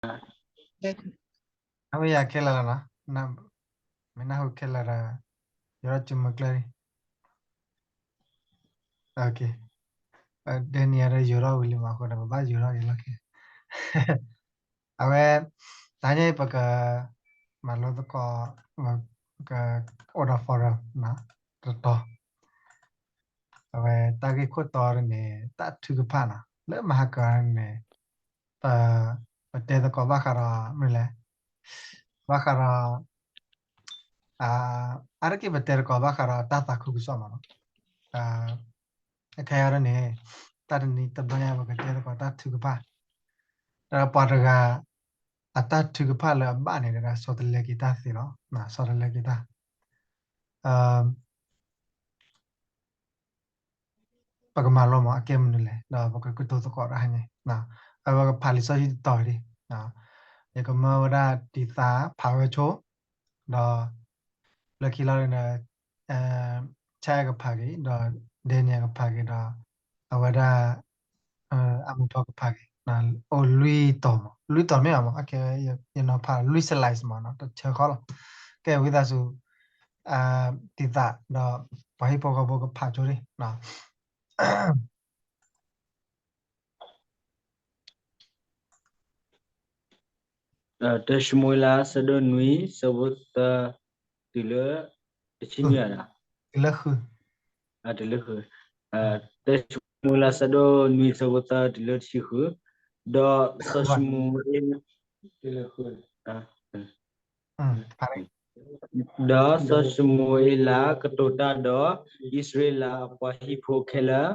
နၢ်ဟူယၤခဲလၢာ်လီၤနီၤ, မ့ၢ်နၢ်ဟူခဲလၢာ်ဒီး ယိၤထီၣ်စုမုၢ်ကျၢၢ်လံ. ဒဲနံၤအံၤဒီးယိၤထီၣ်ဝံၤလံမး အဃိဒီး ပဘၣ်ယိၤထီၣ်က့ၤလီၢ်ခံ အဝဲ တဟါညါအံၤ ပက မၤလိသကိး က အိၣ်ဒီး forum တတီၤ အဝဲတၢ်ဂ့ၢ်ခိၣ်တီန့ၣ် တၢ်ထုကဖၣ်နီၤ လၢမဟါကန့ၣ် ပတဲသကိးဘၣ်ဃးဒီး မနုၤလဲၣ်, ဘၣ်ဃးဒီး အါတက့ၢ်ပတဲသကိးဘၣ်ဃးဒီးတၢ်သးခုကစီၣ်မးနီၤ. အခါအံၤန့ၣ် တၢ်တနံၤတဘျီညါ ပကတဲသကိးတၢ်ထုကဖၣ်, ဒီးပှၤတဂၤ အတၢ်ထုကဖၣ်လၢအဘၣ်န့ၣ် တဂၤဆီတလဲက့ၤတၢ်သ့လီၤ, ဆီတလဲက့ၤတၢ် ပကမၤလိမး အကဲမနုၤလဲၣ် ဒီးပကကတိၤသကိးတၢ်ဟါန့ၣ်, အဝဲကဖးလံာ်စီဆှံတတီၤဒၣ်, ယကမၢဝဲဒၣ်တံၤသးဖးဝဲဆိ, ဒီး လၢခံလီၤဒီး ဆၣ်အဲၣ်ကဖးက့ၤ ဒီး ဒဲနံၤကဖးက့ၤ ဒီး အဝဲဒၣ် အမုၢ်ထီၣ်ကဖးက့ၤ, အိၣ်လွံၢ်တီၤမး လွံၢ်တီၤမ့ၢ်ဘၣ်မး အကဲ ယနီၤဖးလွံၢ် slide မးနီၤ တဆၢဃီလီၤ. ကဲဝံသးစူၤ တံၤသး ဒီးပှၤဟံၣ်ဖိဃီဖိကဖးဆိဒၣ် တၢၡမူၤအ့လး ဆၢဒိၣ်နွံ ဆၢဖိသၢ တုၤလၢ တဆံနွံဧါ, တုၤလၢဃု, တုၤလၢဃု, တၢၡမူၤအ့လး ဆၢဒိၣ်နွံ ဆၢဖိသၢ တုၤလၢတဆံဃု, ဒီးစီၤၡမူၤအ့လး ဒီးစီၤၡမူၤအ့လးကတိၤတၢ်ဒီးအံၣ်စရ့လးအပှၤဟံၣ်ဖိခဲလၢာ်,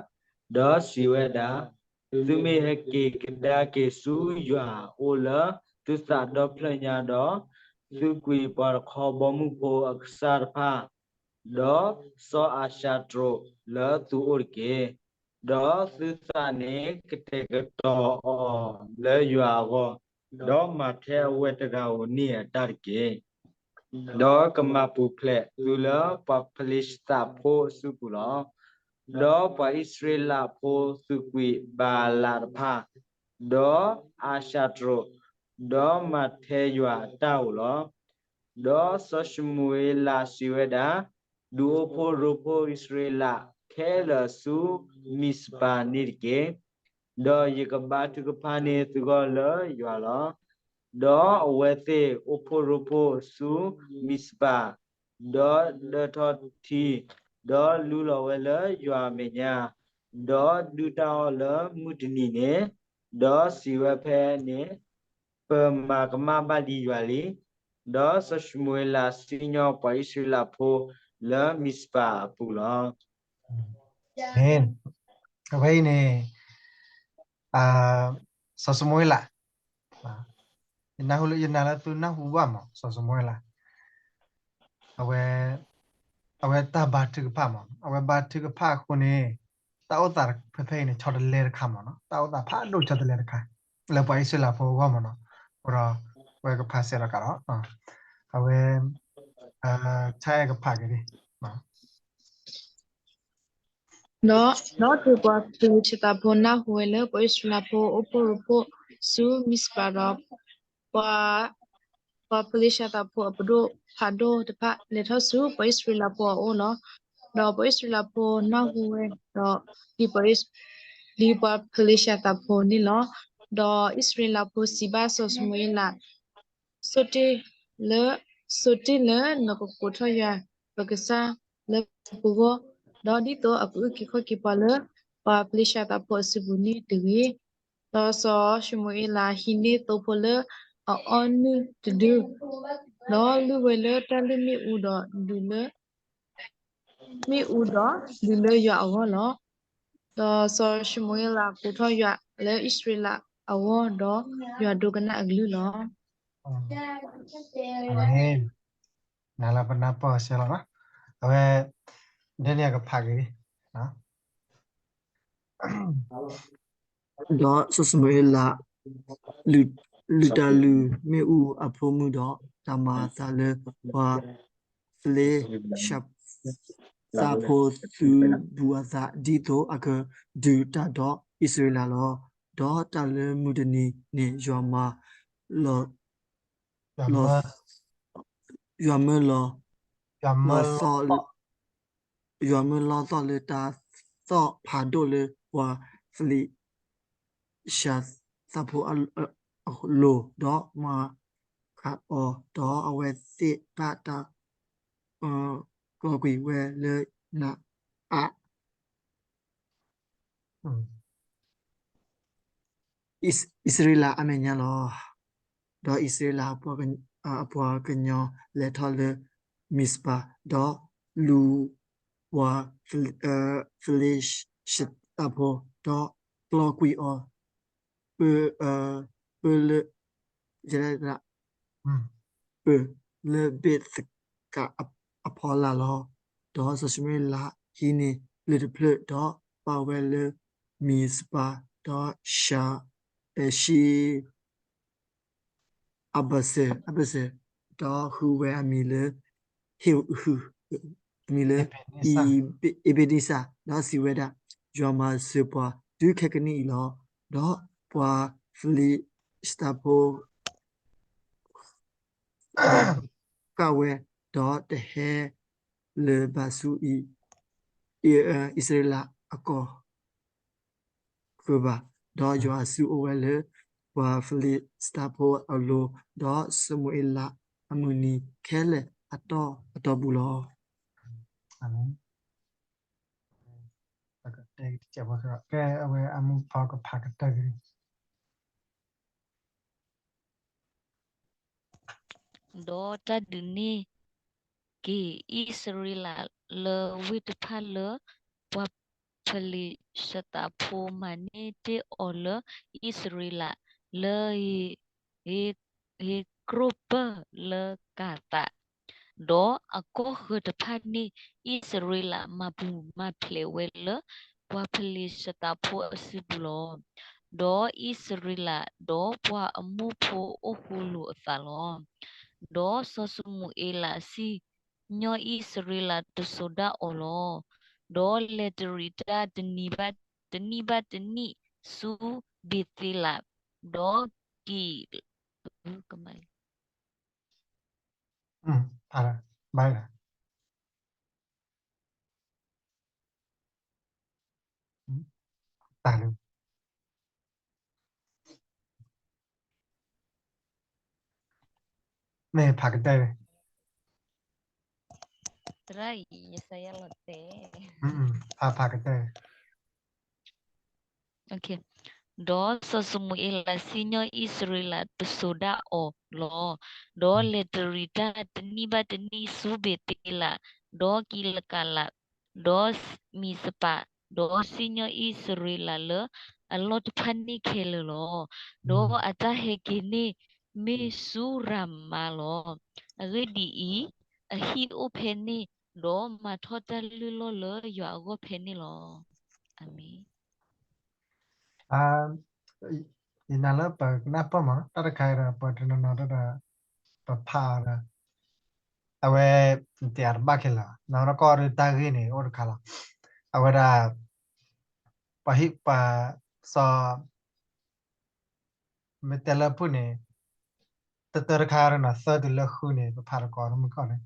ဒီးစံးဝဲဒၣ်, သုမ့ၢ်ဟဲက့ၤကဒါက့ၤဆူယွၤအအိၣ်လၢသုသးဒီဖျၢၣ်ညါဒီး, သုကွံာ်ပှၤတခီဘီမုၢ်ဖိအကစၢ်တဖၣ်, ဒီးစီၤအၤၡၤတြိးလၢသုအိၣ်တက့ၢ်. ဒီးသုသးန့ၣ်ကတဲာ်ကတီၤအီၤလၢယွၤအဂီၢ်, ဒီးမၤထဲအဝဲတဂၤဧိၤန့ၢ်အတၢ်တက့ၢ်. ဒီးကမၤပူၤဖျဲးသုလၢပှၤဖလ့ၡသးဖိအစုပူၤလီၤ. ဒီးပှၤအံၣ်စရ့လးဖိသုးကွံာ်ဘၤလးတဖၣ်, ဒီးအၤၡၤတြိး, ဒီးမၤထဲယွၤအတၢ်ဧိၤလီၤ. ဒီးစီၤၡမူၤအ့လးစံးဝဲဒၣ်, ဒုးအိၣ်ဖှိၣ်ရိဖှိၣ်အံၣ်စရ့လးခဲလၢာ်ဆူမံးစပၤန့ၣ်တက့ၢ်. ဒီးယကဘါထုကဖၣ်န့ၢ်သုဂီၢ်လၢယွၤလီၤ. ဒီးအဝဲသ့ၣ်အိၣ်ဖှိၣ်ရိဖှိၣ်ဆူမံးစပၤ, ဒီးဒၢထီၣ်ထံ, ဒီးလူလီၤဝဲလၢယွၤအမဲာ်ညါ, ဒီးဒုၣ်တၢ်အီၣ်လၢမုၢ်တနံၤန့ၣ်, ဒီးစံးဝဲဖဲန့ၣ်, ပမၤကမၣ်ဘၣ်ဒံးယွၤလံ. ဒီးစီၤၡမူၤအ့လးစံၣ်ညီၣ်ပှၤအံၣ်စရ့လးဖိလၢမံးစပၤအပူၤလီၤ. အဝဲအံၤန့ၣ် စီၤၡမူၤအ့လး, ယနၢ်ဟူလၢ ယနာ်လၢသုနၢ်ဟူဘၣ်မး စီၤၡမူၤအ့လး, အဝဲ အဝဲတၢ်ဘါထုကဖၣ်မး, အဝဲဘါထုကဖၣ်အဃိန့ၣ် တၢ်အိၣ်သးဖဲဖဲအံၤန့ၣ် ဆီတလဲတခါမးနီၤ, တၢ်အိၣ်သးဖးဒိၣ်ဆီတလဲတခါ လၢပှၤအံၣ်စရ့လးဖိအဂီၢ်မးနီၤ, အဃိဒီး အဝဲကဖးစဲးလီၤကဒီး, အဝဲ ဆၣ်အဲၣ်ကဖးက့ၤဒၣ် ဒီးတုၤပှၤဖလ့ၡသးဖိနၢ်ဟူဝဲလၢ ပှၤအံၣ်စရ့လးဖိအိၣ်ဖှိၣ်ရိဖှိၣ်ဆူမံးစပၤဒီး ပှၤ ပှၤဖလ့ၡသးဖိအပဒိၣ်ဖးဒိၣ်တဖၣ် လဲၤထီၣ်ဆူပှၤအံၣ်စရ့လးဖိအအိၣ်လီၤ. ဒီးပှၤအံၣ်စရ့လးဖိနၢ်ဟူဝဲဒီး ဒ်ပှၤ ဒ်ပှၤဖလ့ၡသးဖိန့ၣ်လီၤ. ဒီးအံၣ်စရ့လးဖိစံးဘၣ်စီၤၡမူၤအ့လး, ဆိတ့ၢ်လၢ ဆိတ့ၢ်လၢနကကိးထီၣ်ယွၤပကစၢ်လၢပဂီၢ်, ဒီးဒ်သိးအကအုၣ်က့ၤခီၣ်က့ၤပှၤလၢ ပှၤဖလ့ၡသးဖိအစုပူၤန့ၣ်တဂ့ၤ. ဒီးစီၤၡမူၤအ့လးဟံးန့ၢ်သိဖိလၢအအီၣ်နုၢ်တဒု, ဒီးလုၢ်ဝဲလၢတၢ်လုၢ်မ့ၣ်အူဒီးဒုးလၢ မ့ၣ်အူဒီးဒုးလၢယွၤအဂီၢ်လီၤ. ဒီးစီၤၡမူၤအ့လးကိးထီၣ်ယွၤလၢအံၣ်စရ့လးအဂီၢ်, ဒီးယွၤဒိကနၣ်အကလုၢ်လီၤ. အၤမ့ၣ်, နၤလၢပနၢ်ပၢၢ်စဲလီၤနီၤ, အဝဲ ဒဲနံယၤကဖးက့ၤ ဒီးစီၤၡမူၤအ့လး လုၢ်တၢ်လုၢ်မ့ၣ်အူအဖိမုၢ်ဒီး တၢ်မၤအသးလၢပှၤဖလ့ၡသးဖိသုးဘူးအသး ဒ်သိးအကဒုးတၢ်ဒီးအံၣ်စရ့လးလီၤ. ဒီးတၢ်လၢမုၢ်တနံၤန့ၣ် ယွၤမၤ လီၤ, လီၤ, ယွၤမၢလီၤ, လီၤသီၣ်, ယွၤမၢလီၤသီၣ်လၢတၢ်သီၣ်ဖးဒိၣ်လၢပှၤဖလံးၡသးဖိအလိၤ, ဒီးမၤခးအီၤ, ဒီးအဝဲသ့ၣ်ဘၣ်တၢ် ကျီကွံာ်ဝဲလၢနအး အံၣ်စရ့လးအမဲာ်ညါလီၤ. ဒီးအံၣ်စရ့လးအပှၤကညီလဲၤထီၣ်လၢမံးစပၤ, ဒီးလူၤပှၤဖလံးၡသးဖိ, ဒီးကျီကွံာ်အီၤ ပၢ, ပၢလၢ, ပၢလၢ ဘ့းသကးအဖီလာ်လီၤ. ဒီးစီၤၡမူၤအ့လးဟံးန့ၢ်လၢၢ်တဖျၢၣ်, ဒီးပာ်ဝဲလၢမံးစပၤ, ဒီးရှၤ, အဘၢၣ်စၢၤ, အဘၢၣ်စၢၤ, ဒီးဃုဝဲအမံၤလၢ ဟ့ၣ်ဟုၣ်, အမံၤလၢ အ့ဘ့နံစၢ်, ဒီးစံးဝဲဒၣ်, ယွၤမၤစၢၤပှၤတုၤခဲကနံၣ်အံၤလီၤ. ဒီးပှၤဖလံးၡသးဖိ ဃၣ်ဝဲ, ဒီးတဟဲလၢၤဘၣ်ဆူအံၣ်စရ့လးအကီၢ်ဃၢၤဘၣ်. ဒီးယွၤအစုအိၣ်ဝဲလၢပှၤဖလံးၡသးဖိအလိၤ, ဒီးစီၤၡမူၤအ့လးအမုၢ်နံၤခဲလၢာ်အတီၢ်အတီၢ်ပူၤလီၤ. ကဲ အဝဲအမူးဖီကဖးကတၢၢ်က့ၤ ဒီးတၢ်ဒုးန့ၢ်က့ၤအံၣ်စရ့လးလၢဝ့ၢ်တဖၣ်လၢ ပှၤဖလံးၡသးဖိမၤန့ၢ်တ့ၢ်အီၤလၢအံၣ်စရ့လး လၢ ဧ့ကြိၣ်ပၢၢ်လၢကၤသး, ဒီးအကီၢ်ဃၢၤတဖၣ်န့ၣ် အံၣ်စရ့လးမၤပူၤမၤဖျဲးဝဲလၢ ပှၤဖလံးၡသးဖိအစုပူၤလီၤ. ဒီးအံၣ်စရ့လးဒီးပှၤအမိၢ်ဖိအိၣ်ဃူလိာ်အသးလီၤ. ဒီးစီၤၡမူၤအ့လးစံၣ် ညီအံၣ်စရ့လးတစိၤဒၣ်အီၤလီၤ. ဒီးလဲၤတရံးတၢ်တနံၤဘၣ်တနံၣ်ဆူဘ့ၤသ့လး, ဒီးက့ၤ မ့ၢ်ဖးကတၢၢ်, သရၣ်အံၤ ယစါယါလီၤတဲာ်, ဖးဖးကတၢၢ်, ဒီးစီၤၡမူၤအ့လးစံၣ်ညီၣ်အံၣ်စရ့လးတစိၤဒၣ်အီၤလီၤ. ဒီးလဲၤတရံးတၢ်တနံၣ်ဘၣ်တနံၣ်ဆူဘ့ၤသ့လး, ဒီးကံလကၤလး, ဒီးမံးစပၤ, ဒီးစံၣ်ညီၣ်အံၣ်စရ့လးလၢအလီၢ်တဖၣ်န့ၣ်ခဲလၢာ်လီၤ. ဒီးအတၢ်ဟဲက့ၤန့ၣ်မ့ၢ်ဆူရၤမါလီၤ. အဂ့ၢ်ဒ်အံၤ, အဟံၣ်အိၣ်ဖဲန့ၣ်, ဒီးမၤထီၣ်တၢ်လုၢ်လီၢ်လၢယွၤအဂီၢ်ဖဲန့ၣ်လီၤ. အၤမ့ၣ်. ယနာ်လၢပကနၢ်ပၢၢ်မး တၢ်တခါအံၤဒီး ပှၤတနီၤနီၤဒီး ပဖးအီၤဒီး အဝဲ တယၤတဘၣ်ခဲလၢာ်, နီၢ်ကီၢ်ဒီးတၢ်ဂ့ၢ်န့ၣ် အိၣ်တခါလီၤ. အဝဲဒၣ် ပှၤဟံၣ်ပှၤစီၤ မ့ၢ်တဲလၢဖုၣ်န့ၣ် တတၢတခါရနီၤ သၢတုၤလၢဃုန့ၣ် ပဖးတကီးမုၢ်ကီၢ်န့ၣ်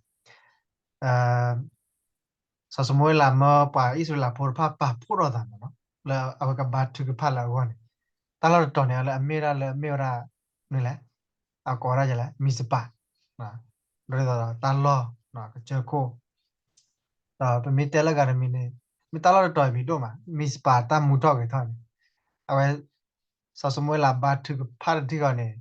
စီၤၡမူၤအ့လးမၢပှၤအံၣ်စရ့လးဖိတဖၣ်ပာ်ဖှိၣ်ထီၣ်သးမးနီၤ လၢအဝဲကဘါထုကဖၣ်လၢအဂီၢ်န့ၣ် တၢ်လီၢ်တတီၤန့ၣ် လၢအမ့ၢ်ဝဲဒၣ်လၢအမ့ၢ်ဝဲဒၣ်မနုၤလဲၣ် အကိးဝဲဒၣ်လဲၣ် မံးစပၤ ဒ်သိးဒီးတၢ်လီၢ် ကစၢၢ်ခိၣ် ဒီးပမ့ၢ်တဲလၢဂၤတမံၤန့ၣ် မ့ၢ်တၢ်လီၢ်တတီၤအံၤမံၤဒိၣ်မး မံးစပၤတၢ်မူထီၣ်ဂဲၤထီၣ်န့ၣ် အဝဲ စီၤၡမူၤအ့လးဘါထုကဖၣ်တထံၣ်ဃီန့ၣ်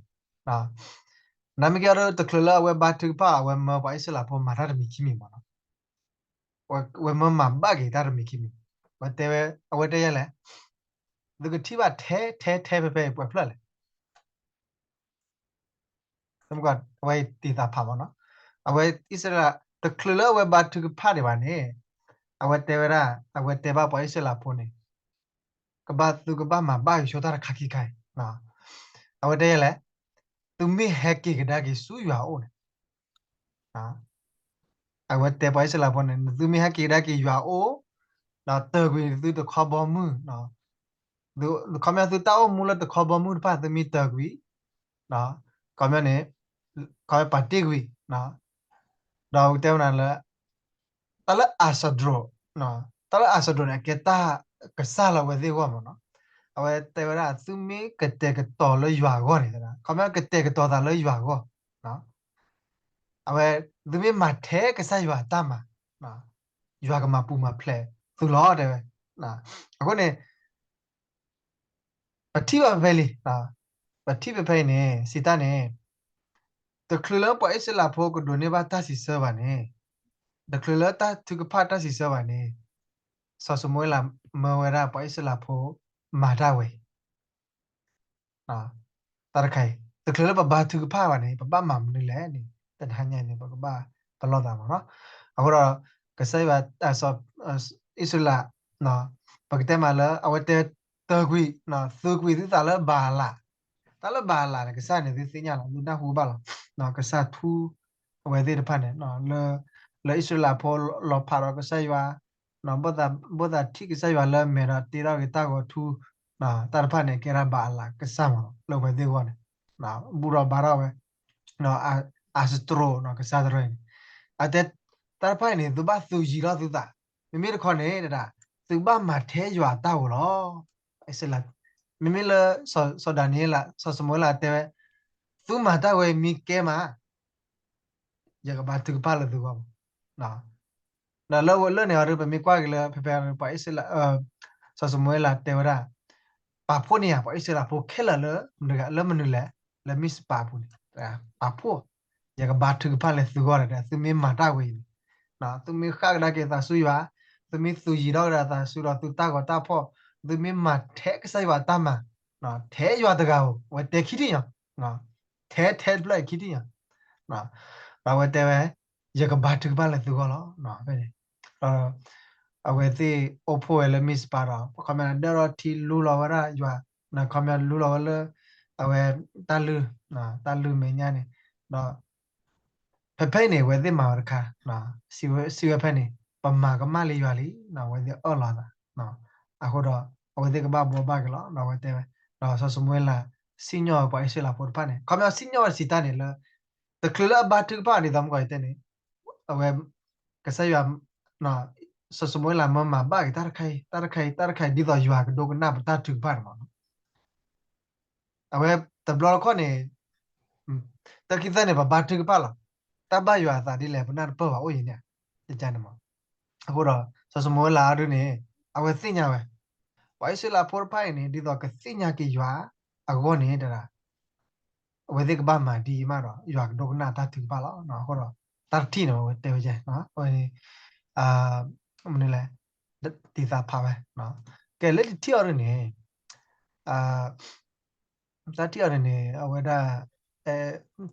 နမ့ၢ်ကဲဒီးတချုးလၢအဝဲဘါထုကဖၣ် အဝဲမၢပှၤအံၣ်စရ့လးဖိမၤတၢ်တမံၤခံမံၤမးနီၤ အဝဲမၢမၤဘၣ်က့ၤတၢ်တမံၤခံမံၤ အဝဲတဲဝဲ အဝဲတဲယဲလဲၣ် သုကထံၣ်ဘၣ်ထဲထဲဖဲဖဲအံၤပှဲၤဖျၢၣ်လဲၣ် အဝဲတ့ၢ်သးဖးမးနီၤ အဝဲအံၣ်စရ့လး တချုးလၢအဝဲဘါထုကဖၣ်ဒံးဘၣ်န့ၣ် အဝဲတဲဝဲဒၣ် အဝဲတဲဘၣ်ပှၤအံၣ်စရ့လးဖိန့ၣ် ကဘၣ်သုကဘၣ်မၤဘၣ်က့ၤဆိတၢ်တခါခံခါအံၤ အဝဲတဲယဲလဲၣ် သုမ့ၢ်ဟဲက့ၤကဒါက့ၤဆူယွၤအအိၣ်န့ၣ် အဝဲတဲပှၤအံၣ်စရ့လးဖိန့ၣ် သုမ့ၢ်ဟဲက့ၤကဒါက့ၤယွၤအအိၣ် ဒီးတၢၤကွံာ်သုတခီဘီမုၢ် ခီပညီသုတၢ်အိၣ်မူလၢတခီဘီမုၢ်တဖၣ် သုမ့ၢ်တၢၤကွံာ် ခီပညီန့ၣ် ခီပညီပာ်တ့ၢ်ကွံာ် ဒီးတဲဝဲဒၣ်လၢ တၢ်လၢအၤစတြိး တၢ်လၢအၤစတြိးန့ၣ် အကဲတၢ်ကစၢ်လၢအဝဲသ့ၣ်အဂီၢ်မ့ၢ်နီၤ. အဝဲတဲဝဲဒၣ် သုမ့ၢ်ကတဲာ်ကတီၤလၢယွၤအဂီၢ်န့ၣ် ခီပညီကတဲာ်ကတီၤသးလၢယွၤအဂီၢ် အဝဲ သုမ့ၢ်မၤထဲကစၢ်ယွၤအတၢ်မၤ ယွၤကမၤပူၤမၤဖျဲးသုလီၤ တဲဝဲ. အဃိန့ၣ် ပထံၣ်ဘၣ်ဖဲဖဲလံ, ပထံၣ်ဖဲဖဲအံၤန့ၣ် စံးတၢ်န့ၣ် တချုးလၢပှၤအံၣ်စရ့လးဖိကဒိးန့ၢ်ဘၣ်တၢ်စံးဆၢဘၣ်န့ၣ်, တချုးလၢတၢ်ထုကဖၣ်တၢ်စံးဆၢဘၣ်န့ၣ်, စီၤၡမူၤအ့လးမၢဝဲဒၣ်ပှၤအံၣ်စရ့လးဖိ မၤတၢ်ဝဲအံၤ တၢ်တခါအံၤ တချုးလၢပဘါထုကဖၣ်ဘၣ်န့ၣ် ပဘၣ်မၤမနုၤလဲၣ်န့ၣ် တနၤညါန့ၣ် ပကဘၣ်ပလီၢ်သးမ့ၢ်နီၤ. အဃိဒီး ကစၢ်ယွၤ အံၣ်စရ့လး ပကတဲမးလၢ အဝဲတဲတၢ်ကွံာ် သုးကွံာ်သုသးလၢဘၤအလး, တၢ်လၢဘၤအလးန့ၣ် ကစၢ်န့ၣ် သုသ့ၣ်ညါလီၤ သုနၢ်ဟူဘၣ်လီၤ. ကစၢ်ထူ အဝဲသ့ၣ်တဖၣ်န့ၣ် လၢအံၣ်စရ့လးဖိလီၤဖးဒီးကစၢ်ယွၤ ဘိၣ်သးထံၣ်ကစၢ်ယွၤလၢမဲာ်ဒီးတ့ထီၣ်က့ၤတၢ်ဂီၤထူ တၢ်တဖၣ်န့ၣ် ကဲဒၣ်ဘၤအလးကစၢ်မ့ၢ်နီၤ လၢအဝဲသ့ၣ်အဂီၢ်န့ၣ် ဘူၣ်ထီၣ်ဘါထီၣ်ဝဲ အၤစတြိး ကစၢ်တရၢအံၤန့ၣ် အတဲ တၢ်တဖၣ်အံၤန့ၣ် သုဘၣ်သုးယံၤထီၣ်သုသး, မ့မ့ၢ်တခီန့ၣ် သုဘၣ်မၤထဲယွၤအတၢ်ဧိၤလီၤ. မ့မ့ၢ်လၢ စီၤဒၤနံးယ့လး စီၤၡမူၤအ့လးတဲဝဲ သုမၤတၢ်ဝဲအံၤမ့ၢ်ကဲမး ယကဘါထုကဖၣ်လၢသုဂီၢ်မး. ဒီးလၢဝဲလၢန့ၣ်အီၤဒီး ပမ့ၢ်ကွၢ်က့ၤလၢဖဲဖဲပှၤအံၣ်စရ့လး စီၤၡမူၤအ့လးတဲဝဲဒၣ် ပာ်ဖှိၣ်န့ၢ်ယၤ ပှၤအံၣ်စရ့လးဖိခဲလၢာ်လၢ လၢမနုၤလဲၣ် လၢမံးစပၤအပူၤန့ၣ် ပာ်ဖှိၣ် ယကဘါထုကဖၣ်လၢသုဂီၢ်ဒီး သုမ့ၢ်မၤတၢ်ဝဲအံၤန့ၣ် သုမ့ၢ်ဃၣ်ကဒါက့ၤသးဆူယွၤ, သုမ့ၢ်သုးယံၤထီၣ်ကဒါသးဆူဒီးသုတၢ်ဂီၤတၢ်ဖီၣ်, သုမ့ၢ်မၤထဲကစၢ်ယွၤတၢ်မၤ, ထဲယွၤတဂၤဧိၤ, အဝဲတဲခံထံၣ်ညါ, ထဲထဲတဖျၢၣ်အံၤခံထံၣ်ညါ, ဒီးအဝဲတဲဝဲ ယကဘါထုကဖၣ်လၢသုဂီၢ်လီၤ. ဖဲန့ၣ် ဒီးအဝဲသ့ၣ်အိၣ်ဖှိၣ်ဝဲလၢမံးစပၤဒီး ခီပညီဒၢၣ်ထီၣ်ထံလူလီၤဝဲဒၣ်ယွၤ, ခီပညီလူလီၤဝဲလၢ အဝဲတၢ်လုၢ်, တၢ်လုၢ်မဲာ်ညါန့ၣ်, ဒီး ဖဲဖဲအံၤန့ၣ် အဝဲသ့ၣ်မၤဝဲတခါ, စံးဝဲဖဲန့ၣ် ပမၤကမၣ်လံယွၤလံ, အဝဲသ့ၣ်အၢၣ်လီၤသး, အဃိဒီး အဝဲသ့ၣ်ကဘၣ်ဘှီဘၣ်က့ၤလီၤ, ဒီးအဝဲတဲဝဲ, ဒီးစီၤၡမူၤအ့လး စံၣ်ညီၣ်ဝဲပှၤအံၣ်စရ့လးဖိတဖၣ်န့ၣ်, ခီပညီစံၣ်ညီၣ်ဝဲစံးတၢ်န့ၣ်လၢ တချုးလၢအဘါထုကဖၣ်ဒ်သိးမုၢ်ကီၢ်အံၤတဲန့ၣ်, အဝဲ ကစၢ်ယွၤ စီၤၡမူၤအ့လးမၢမၤဘၣ်က့ၤတၢ်တခါအံၤ, တၢ်တခါအံၤ, တၢ်တခါအံၤ ဒ်သိးယွၤကဒိကနၣ်ပတၢ်ထုကဖၣ်န့ၣ်မ့ၢ်နီၤ. အဝဲတဘျီတခီၣ်န့ၣ် တၢ်ခံသၢန့ၣ် ပဘါထုကဖၣ်လီၤ. တၢ်ဘၣ်ယွၤအသးဒ်လဲၣ် ပနၢ်တပၢၢ်ဘၣ်အိၣ်အံၤန့ၣ်, ယကန့ၣ်မး. အဃိဒီး စီၤၡမူၤအ့လးအဒုန့ၣ် အဝဲသ့ၣ်ညါဝဲ, ပှၤအံၣ်စရ့လးဖိတဖၣ်အံၤန့ၣ် ဒ်သိးကသ့ၣ်ညါက့ၤယွၤအဂီၢ်န့ၣ် တဒၣ် အဝဲသ့ၣ်ကဘၣ်မၤဒ်အံၤမးဒီး ယွၤကဒိကနၣ်တၢ်ထုကဖၣ်လီၤ. အဃိဒီး တၢ်တထံၣ်န့ၣ် အဝဲတဲဝဲယဲ, အဝဲန့ၣ် မနုၤလဲၣ်, တံၤသးဖးဝဲ, ကဲ လၢတထံၣ်အီၤဒ်န့ၣ် တၢ်ထံၣ်အီၤန့ၣ်န့ၣ် အဝဲဒၣ်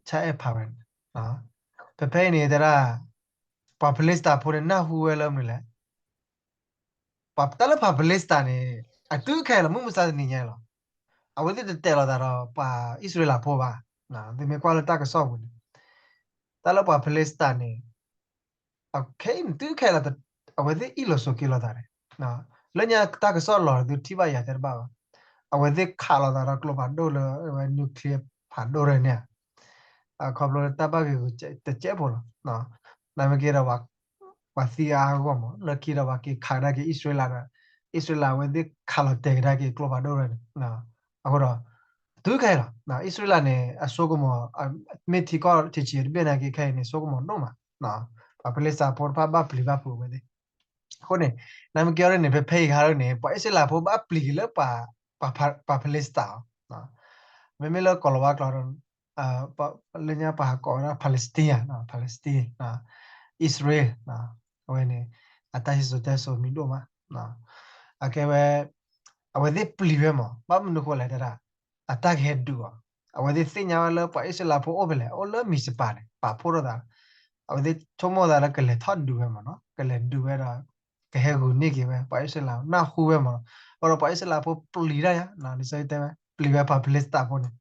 ဆါအဲၣ်ဖးဝဲ, ဖဲဖဲအံၤန့ၣ် တဲဒၣ် ပှၤဖလ့စတၤဖိန့ၣ် နၢ်ဟူဝဲလၢမနုၤလဲၣ်, တၢ်လၢပှၤဖလ့စတၤန့ၣ် အတုၤခဲလီၤ မုၢ်မဆါတနံၤညါလီၤ. အဝဲသ့ၣ်တတဲာ်လီၤသးဒီးပှၤအံၣ်စရ့လးဖိဘၣ်. သုမ့ၢ်ကွၢ်လၢတၢ်ကစီၣ်ပူၤန့ၣ် တၢ်လၢပှၤဖလ့စတၤန့ၣ် ခဲအံၤန့ၣ် တုၤခဲလီၤ အဝဲသ့ၣ်အ့ၣ်လိာ်ဆိးက့လိာ်သးန့ၣ် လၢညါတၢ်ကစီၣ်လီၤသုထံၣ်ဘၣ်ယၤတဲတဘၣ်ဘၣ်. အဝဲသ့ၣ်ခးလိာ်သးဒီးကျိဖးဒိၣ်လၢအဝဲ nuclear ဖးဒိၣ်ရဲၣ်န့ၣ် ခီဖျိလၢတၢ်ဘၣ်ဂ့ၤဂူာ်တစဲးဖိလီၤ. နမ့ၢ်က့ၤဒီး ပှၤသံအါအါဂီၢ်ဂီၢ်မး လၢခံဒီးပှၤက့ၤခးကဒါက့ၤအံၣ်စရ့လးဒီး အံၣ်စရ့လးအဝဲသ့ၣ်ခးလီၤတဲာ်ကဒါက့ၤကျိဖးဒိၣ်ရဲၣ်န့ၣ် အဃိဒီး တုၤခဲလီၤ အံၣ်စရ့လးန့ၣ် အစိကမီၤ မ့ၢ်ထံကီၢ်ထံဆံးတဘ့ၣ်နာ်က့ခဲအံၤန့ၣ် စိကမီၤဒိၣ်မး ပှၤဖလ့စတၤဖိတဖၣ်ဘၣ်ပျံၤဘၣ်ဖုးအဝဲသ့ၣ် အဃိန့ၣ် နမ့ၢ်က့ၤအီၤဒ်န့ၣ် ဖဲဖဲအံၤခါဒ်န့ၣ် ပှၤအံၣ်စရ့လးဖိဘၣ်ပျံၤက့ၤလၢ ပှၤဖလ့စတၤအီၤ မ့မ့ၢ်လၢကီၢ်လီၤဝါကျိာ်ဒီး လၢညါပှၤဟးကိးဝဲဒၣ် Palestine, Palestine, Israel, အဝဲန့ၣ် အတၢ်ဟံးစိၤတဲစိၤမံၤဒိၣ်မး အကဲဝဲ အဝဲသ့ၣ်ပျံၤဝဲမး ဘၣ်မနုၤဃိလဲၣ်တဲဒၣ် အတၢ်ကဟဲဒုးအီၤ အဝဲသ့ၣ်သ့ၣ်ညါဝဲလၢပှၤအံၣ်စရ့လးဖိအိၣ်ဖဲလဲၣ် အိၣ်လၢမံးစပၤန့ၣ် ပာ်ဖှိၣ်ထီၣ်သး အဝဲသ့ၣ်ဆိကမိၣ်သးလၢကလဲၤထီၣ်ဒုးဝဲမးနီၤ ကလဲၤဒုးဝဲဒီး ကဟဲဂုာ်န့ၢ်က့ၤဝဲ ပှၤအံၣ်စရ့လး နၢ်ဟူဝဲမးနီၤ အဃိဒီးပှၤအံၣ်စရ့လးဖိပျံၤတၢ်ယါ လံာ်စီဆှံတဲဝဲ ပျံၤဝဲပှၤဖလ့စတၤဖိန့ၣ်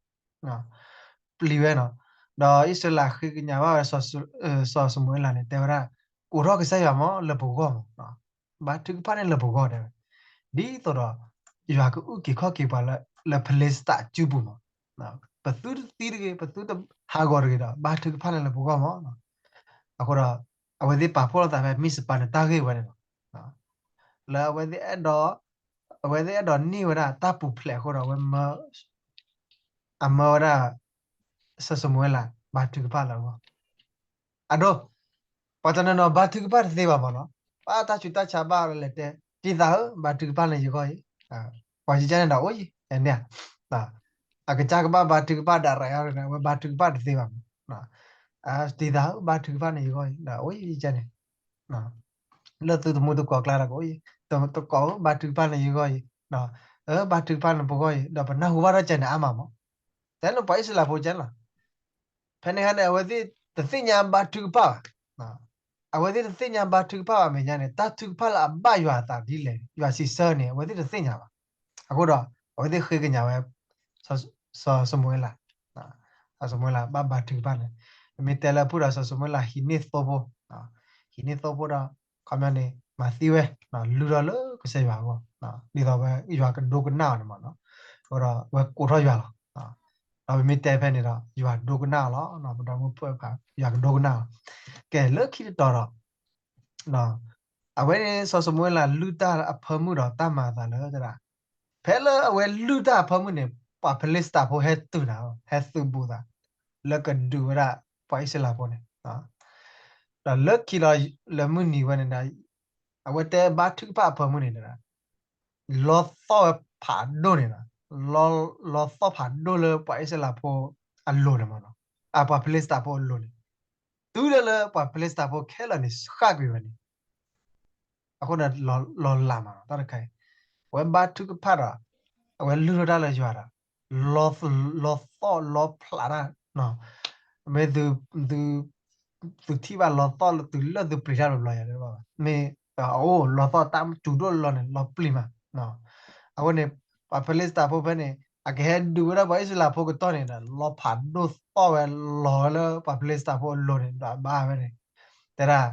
ပျံၤဝဲနီၤ ဒီးအံၣ်စရ့လးဃ့ကညးဘၣ်ဝဲ စီၤၡမူၤအ့လးန့ၣ် တဲဝဲဒၣ် အိးထီၣ်ကစၢ်ယွၤမးလၢပဂီၢ်မး ဘါထုကဖၣ်န့ၣ်လၢပဂီၢ်တဲဝဲ ဒ်သိးဒီး ယွၤကအုၣ်က့ၤခီၣ်က့ၤပှၤလၢ လၢဖလ့စတၤအစုပူၤမး ပသုတသံတဂ့ၤ, ပသုတဟးဂီၤတဂ့ၤဒီး ဘါထုကဖၣ်န့ၣ်လၢပဂီၢ်မး. အဃိဒီး အဝဲသ့ၣ်ပာ်ဖှိၣ်လိာ်သးဖဲ မံးစပၤန့ၣ် တၢ်ဂ့ၢ်ဝဲန့ၣ်လီၤ. လၢအဝဲသ့ၣ်အဲၣ်ဒိး အဝဲသ့ၣ်အဲၣ်ဒိးန့ၢ်ဝဲဒၣ်တၢ်ပူၤဖျဲးအဃိဒီး အဝဲမၢ အမၢဝဲဒၣ် စီၤၡမူၤအ့လး ဘါထုကဖၣ်လၢအဂီၢ် အဒိ, ပှၤတနီၤနီၤဘါထုကဖၣ်တသ့ဘၣ်မးနီၤ, ပှၤတၢ်ဆူးတၢ်ဆါဘၣ်လဲၤတဲ, တံၤသးဧၢ, ဘါထုကဖၣ်န့ၣ်ယဂီၢ်အံၤ, ပှၤယကန့ၣ်ဒီးအိၣ်ယံၤ, န့ၣ်, အကစၢ်ကဘၣ်ဘါထုကဖၣ်ဒၣ်ရၤအီၤန့ၣ် အဝဲဘါထုကဖၣ်တသ့ဘၣ်မး, တံၤသးဧၢ, ဘါထုကဖၣ်န့ၣ်ယဂီၢ်အံၤ ဒီးအိၣ်ယံၤယကန့ၣ်, လၢသုတမူတကိးကျါဒီးကအိၣ်ယံၤ, တကိးဧၢ, ဘါထုကဖၣ်န့ၣ်ယဂီၢ်အံၤ, ဘါထုကဖၣ်န့ၣ်ပဂီၢ်အံၤ, ဒီးပနၢ်ဟူဘၣ်ထီၣ်ကန့ၣ်အါမးမး, တဲန့ၣ်ပှၤအံၣ်စရ့လးဖိကန့ၣ်လီၤ. ဖဲန့ၣ်အခါန့ၣ် အဝဲသ့ၣ်တသ့ၣ်ညါဘါထုကဖၣ်ဘၣ်. အဝဲသ့ၣ်တသ့ၣ်ညါဘါထုကဖၣ်ဘၣ်အမဲာ်ညါန့ၣ် တၢ်ထုကဖၣ်လၢအဘၣ်ယွၤအသးဒ်လဲၣ်, ယွၤစံးဆၢန့ၣ် အဝဲသ့ၣ်တသ့ၣ်ညါဘၣ်. အဃိဒီး အဝဲသ့ၣ်ဃ့ကညးဝဲ စီၤၡမူၤအ့လး, စီၤၡမူၤအ့လးဘၣ်ဘါထုကဖၣ်န့ၣ်, ပမ့ၢ်တဲလၢအပူၤဒီး စီၤၡမူၤအ့လးဟံးန့ၢ်သိဖိ, ဟံးန့ၢ်သိဖိဒီး ခီပညီန့ၣ် မၤသံဝဲ, လုၢ်ထီၣ်လၢကစၢ်ယွၤအဂီၢ်, ဒ်သိးဝဲယွၤကဒိကနၣ်အီၤန့ၣ်မးနီၤ, အဃိဒီးအဝဲကိးထီၣ်ယွၤလီၤ. ဒီးပမ့ၢ်တဲဖဲန့ၣ်ဒီး ယွၤဒိကနၣ်အီၤလီၤ, ပဒီမုၢ်ဖုၣ်ဖး ယွၤကဒိကနၣ်အီၤလီၤ. ကဲ လၢခံတတီၤဒီး အဝဲန့ၣ် စီၤၡမူၤအ့လးလုၢ်တၢ်အဖၢမုၢ်ဒီးတၢ်မၤအသးလၢတဒၣ်, ဖဲလၢအဝဲလုၢ်တၢ်အဖၢမုၢ်န့ၣ် ပှၤဖလ့ၡသးဖိဟဲတုၤနၤ, ဟဲသုးဘူးသး လၢကဒုးဝဲဒၣ်ပှၤအံၣ်စရ့လးဖိန့ၣ်, ဒီးလၢခံလီၤလၢမုၢ်နံၤဝဲန့ၣ်ဒီး အဝဲတဲဘါထုကဖၣ်အဖၢမုၢ်န့ၣ်ဒီး လီသီၣ်ဝဲဖးဒိၣ်န့ၣ်လီၤ, လီသီၣ်ဖးဒိၣ်လၢပှၤအံၣ်စရ့လးဖိအလိၤန့ၣ်မးနီၤ, အပှၤဖလ့ၡသးဖိအလိၤန့ၣ်, တုၤဒၣ်လၢပှၤဖလ့ၡသးဖိခဲလၢာ်န့ၣ် ဃၣ်ကွံာ်ဝဲန့ၣ် အဃိန့ၣ် လီၤလးမးနီၤ တၢ်တခါအံၤ, အဝဲဘါထုကဖၣ်ဒီး အဝဲလုၢ်ထီၣ်တၢ်လၢယွၤဒီး လီသီၣ်လီဖျးတၢ်, မ့ၢ်သု သုထံၣ်ဘၣ်လီသီၣ်လၢသုလၢသုပျံၤတၢ်ဘျီဘျီယၤ, မ့ၢ်အိၣ်လီသီၣ်တၢ်စူၤဒိၣ်လီၤန့ၣ် လီပျံၤမး, အဃိန့ၣ် ပှၤဖလ့ၡသးဖိဖဲန့ၣ် အကဟဲဒုးဝဲဒၣ်ပှၤအံၣ်စရ့လးဖိကတီၢ်န့ၣ်ဒီး လီဖးဒိၣ်သီၣ်ဝဲလီၤလၢပှၤဖလ့ၡသးဖိအလိၤန့ၣ် ဒီးဘါဝဲန့ၣ်, တဲဒၣ်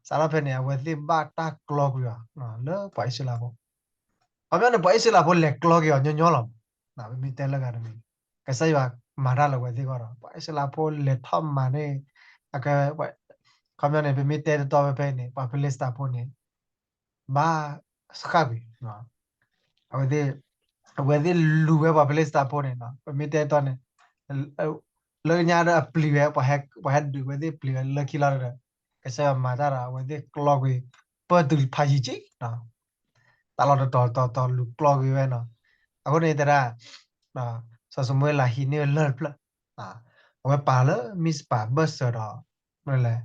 စးထီၣ်ဖဲန့ၣ် အဝဲသ့ၣ်ဘၣ်တၢ်ကျီကွံာ်အီၤ လၢပှၤအံၣ်စရ့လးဖိ, ခီပညီန့ၣ် ပှၤအံၣ်စရ့လးဖိလဲၤကျီက့ၤအီၤညီညီလီၤမး, ပမ့ၢ်တဲလၢဂၤတမံၤ ကစၢ်ယွၤမၤတၢ်လၢအဝဲသ့ၣ်အဂီၢ်ဒီး ပှၤအံၣ်စရ့လးဖိလဲၤထီၣ်မၤန့ၣ်, အက ခီပညီန့ၣ် ပမ့ၢ်တဲတတီၤဖဲဖဲန့ၣ် ပှၤဖလ့ၡသးဖိန့ၣ် ဘၣ်ဃၣ်ကွံာ်, အဝဲသ့ၣ် အဝဲသ့ၣ်လူၤဝဲပှၤဖလ့ၡသးဖိန့ၣ် ပမ့ၢ်တဲတတီၤန့ၣ် လၢညါဒီးအပျံၤဝဲ ပှၤဟဲဒုးဝဲသ့ၣ်ပျံၤဝဲလၢခံလီၤဒီး ကစၢ်ယွၤမၤတၢ်ဒီး အဝဲသ့ၣ်ကျီကွံာ် ပၢၢ်တုၤဖးယံၤက့ၤ တၢ်လီၢ်တတီၤတီၤတီၤလူၤကျီကွံာ်ဝဲနီၤ, အဃိန့ၣ်တဒၣ် စီၤၡမူၤအ့လးဟံးန့ၢ်ဝဲလၢၢ်တဖျၢၣ်, အဝဲပာ်လၢမံၣ်စပၤဘၢၣ်စၢၤဒီး မနုၤလဲၣ်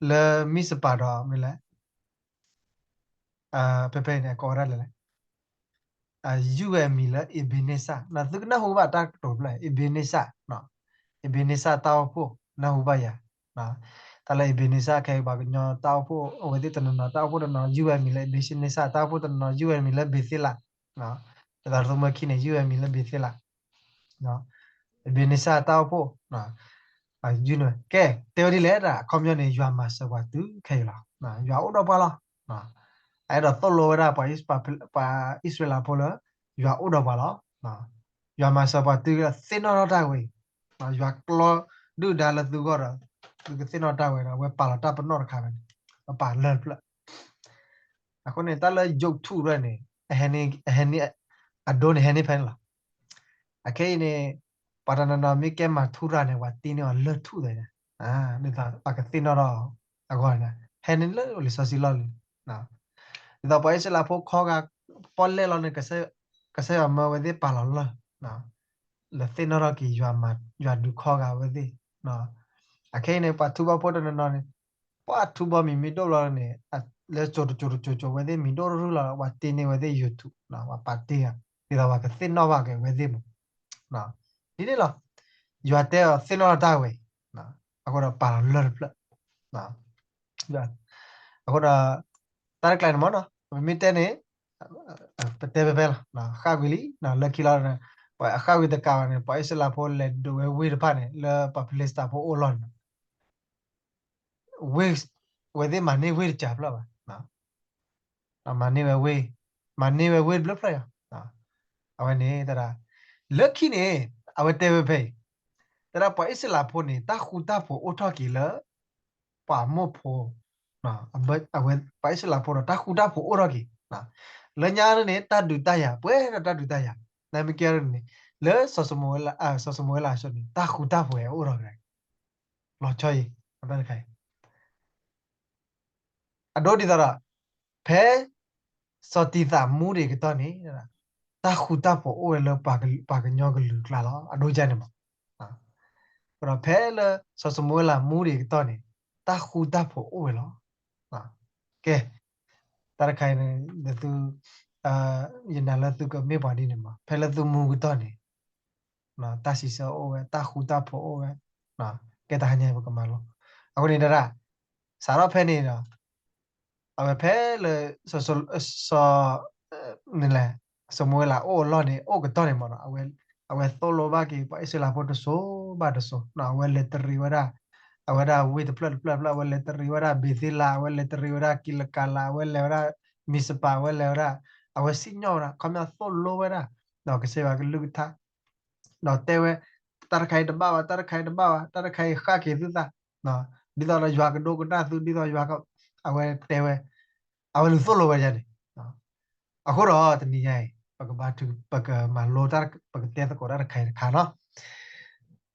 လၢမံၣ်စပၤဒီး မနုၤလဲၣ် ဖဲဖဲအံၤန့ၣ် အကိးဝဲဒၣ်လဲၣ်လဲၣ် ယုၢ်ဝဲအမံၤလၢအ့ဘ့န့စၢ်, သုကနၢ်ဟူဘၣ်တၢ်ကတိၤတဖျၢၣ် အ့ဘ့န့စၢ်, အ့ဘ့န့စၢ်တၢ်အိၣ်ဖှိၣ် နၢ်ဟူဘၣ်ယၤ, တၢ်လၢအ့ဘ့န့စၢ်ခဲအံၤ ပှၤကညီတၢ်အိၣ်ဖှိၣ် အဝဲသ့ၣ်တနီၤနီၤ တၢ်အိၣ်ဖှိၣ်တနီၤ ယုၢ်ဝဲအမံၤလၢအ့ဘ့န့စၢ်, တၢ်အိၣ်ဖှိၣ်တနီၤနီၤ ယုၢ်ဝဲအမံၤလၢဘ့ၤသ့လး, ဒ်သိးသုမ့ၢ်ခံန့ၣ် ယုၢ်ဝဲအမံၤလၢဘ့ၤသ့လး အ့ဘ့န့စၢ်တၢ်အိၣ်ဖှိၣ် ယုၢ်န့ၣ် ကဲ တဲဝဲဒ်လဲၣ်ဒၣ် အခီပညီန့ၣ် ယွၤမၤစၢၤပှၤတုၤခဲအံၤလီၤ. ယွၤအိၣ်ဒီးပှၤလီၤ. အဲၣ်ဒိးသိၣ်လိဝဲဒၣ် ပှၤအံၣ်စရ့လးဖိလၢ ယွၤအိၣ်ဒီးပှၤလီၤ. ယွၤမၤစၢၤပှၤတုၤသ့ၣ်နီၣ်ထီၣ်တၢ်ဝဲအံၤ, ယွၤကျီဒုၣ်ဒါလၢသုဂီၢ်ဒီး သုကသ့ၣ်နီၣ်တၢ်ဝဲဒီး အဝဲပာ်လီၤတၢ်ပနီၣ်တခါဝဲန့ၣ် အပာ်လၢၢ်တဖျၢၣ် အဃိန့ၣ် တၢ်လၢယိးထူၣ်ဒၣ်န့ၣ် အဟဲန့ၢ် အဒိန့ၣ်ဟဲန့ၢ်ဖဲန့ၣ်လီၤ. အခဲအံၤန့ၣ် ပှၤတနီၤနီၤမ့ၢ်ကဲမၤထူရၤန့ၣ် ပှၤတ့န့ၢ်အီၤလၢၢ်ထူၣ်သ့ၣ်န့ၣ် ဒ်သိးပှၤကသ့ၣ်နီၣ်ထီၣ်အဂီၢ်န့ၣ် ဟဲန့ၢ်လၢလံာ်စီဆှံလီၢ်လံၤ ဒ်သိးပှၤအံၣ်စရ့လးဖိခီဂာ် ပီၣ်လဲၣ်လီၤန့ၣ် ကစၢ်ယွၤမၢဝဲသ့ၣ်ပာ်လီၤလၢၢ် လၢသ့ၣ်နီၣ်ထီၣ်က့ၤ ယွၤဒုးခီဂာ်ဝဲသ့ၣ်. အခဲအံၤန့ၣ် ပှၤထူဘီဖိတနီၤနီၤန့ၣ် ပှၤထူဘီမံၤမ့ၢ်ဒိၣ်ဘျီန့ၣ် လၢကၠိၤတကၠိၤတကၠိၤကၠိၤဝဲသ့ၣ်မံၤဒိၣ်တရုၢ်လီၤ ပှၤတ့န့ၢ်ဝဲသ့ၣ် YouTube ပှၤပာ်တ့ၢ်ဧါ ဒ်သိးပှၤကသ့ၣ်နီၣ်ဘၣ်က့ၤဝဲသ့ၣ်မး ဒ်န့ၣ်လီၤ. ယွၤတဲအီၤသ့ၣ်နီၣ်တၢ်ဝဲအံၤ အဃိဒီးပာ်လီၤလၢၢ်တဖျၢၣ် အဃိဒီး တၢ်တကျါန့ၣ်မ့ၢ်နီၤ ပမ့ၢ်တဲန့ၣ် ပတဲဖဲဖဲလီၤ ဃၣ်ကွံာ်လံ လၢခံလီၤ ပှၤအဃၣ်ကွံာ်တကးဘၣ်န့ၣ် ပှၤအံၣ်စရ့လးဖိလဲၤဒုးဝဲဝ့ၢ်တဖၣ်န့ၣ် လၢပှၤဖလ့ၡသးဖိအိၣ်လီၢ်န့ၣ် ဝ့ၢ် ဝဲသ့ၣ်မၤန့ၢ်ဝ့ၢ်တကးဖျၢၣ်ဘၣ် မၤန့ၢ်ဝဲဝ့ၢ် မၤန့ၢ်ဝဲဝ့ၢ်တဖျၢၣ်ဖျၢၣ်ယီၤ အဝဲန့ၣ်တဒၣ် လၢခံန့ၣ် အဝဲတဲဝဲဖဲအံၤ, သရၣ် ပှၤအံၣ်စရ့လးဖိန့ၣ် တၢ်ဃူတၢ်ဖိးအိၣ်ထီၣ်က့ၤလၢ ပှၤမိၢ်ဖိ, အဝဲ ပှၤအံၣ်စရ့လးဖိဒီး တၢ်ဃူတၢ်ဖိးအိၣ်ထီၣ်က့ၤ, လၢညါန့ၣ် တၢ်ဒုးတၢ်ယၤ ပှဲၤဒီးတၢ်ဒုးတၢ်ယၤ, နမ့ၢ်ကဲန့ၣ် လၢစီၤၡမူၤအ့လး စီၤၡမူၤအ့လးအစိၤန့ၣ် တၢ်ဃူတၢ်ဖိးအိၣ်ထီၣ်က့ၤ လီၤဆီအံၤ အတၢ်တခါအံၤ အဒိဒ်သိးဒီး ဖဲ စီၤတံၤသးမူဒံးကတီၢ်န့ၣ် တၢ်ဃူတၢ်ဖိးအိၣ်ဝဲလၢပှၤကညီကလုာ်အကျါလီၤ. အဒိကန့ၣ်မး, ဒီးဖဲလၢစီၤၡမူၤအ့လးမူဒံးကတီၢ်န့ၣ် တၢ်ဃူတၢ်ဖိးအိၣ်ဝဲလီၤ. ကဲ, တၢ်တခါအံၤန့ၣ် သု ယနာ်လၢသုကမ့ၢ်ပှၤဒ်န့ၣ်မး, ဖဲလၢသုမူကတီၢ်န့ၣ် တၢ်စံးဆၢအိၣ်ဝဲ, တၢ်ဃူတၢ်ဖိးအိၣ်ဝဲ, ကဲတၢ်ဟါညါပကမၤလိ. အဃိန့ၣ်တဒၣ် စးထီၣ်ဖဲန့ၣ်ဒီး အဝဲဖဲလၢ စီၤ စီၤ မ့ၢ်လဲၣ်, စီၤၡမူၤအ့လးအိၣ်အလီၢ်န့ၣ် အိၣ်ကတီၢ်န့ၣ်မးနီၤ, အဝဲ အဝဲသိၣ်လိဘၣ်က့ၤ ပှၤအံၣ်စရ့လးဖိတစိၤဘၣ်တစိၤ, အဝဲလဲၤတရံးဝဲဒၣ် အဝဲဒၣ်ဝ့ၢ်တဖျၢၣ်တဖျၢၣ်တဖျၢၣ်, အဝဲလဲၤတရံးဝဲဒၣ် ဘ့ၤသ့လး, အဝဲလဲၤတရံးဝဲဒၣ် ကံးလကၤလး, အဝဲလဲၤဝဲဒၣ် မံးစပၤ, အဝဲလဲၤဝဲဒၣ်, အဝဲစံၣ်ညီၣ်ဝဲဒၣ် ခီပညီသိၣ်လိဝဲဒၣ် ဒီးကစၢ်ယွၤကလုၢ်ကထါ ဒီးတဲဝဲ တၢ်တခါအံၤတဘၣ်ဘၣ်, တၢ်တခါအံၤတဘၣ်ဘၣ်, တၢ်တခါအံၤဃၣ်က့ၤသုသး, ဒ်သိးဒီးယွၤကဒိကနၣ်သု, ဒ်သိးယွၤ အဝဲတဲဝဲ, အဝဲလူၤသိၣ်လိဝဲဒၣ်န့ၣ်. အဃိဒီးတနံၤညါအံၤ ပကဘါထု ပကမၤလိတၢ် ပကတဲသကိးတၢ်တခါအံၤတခါနီၤ.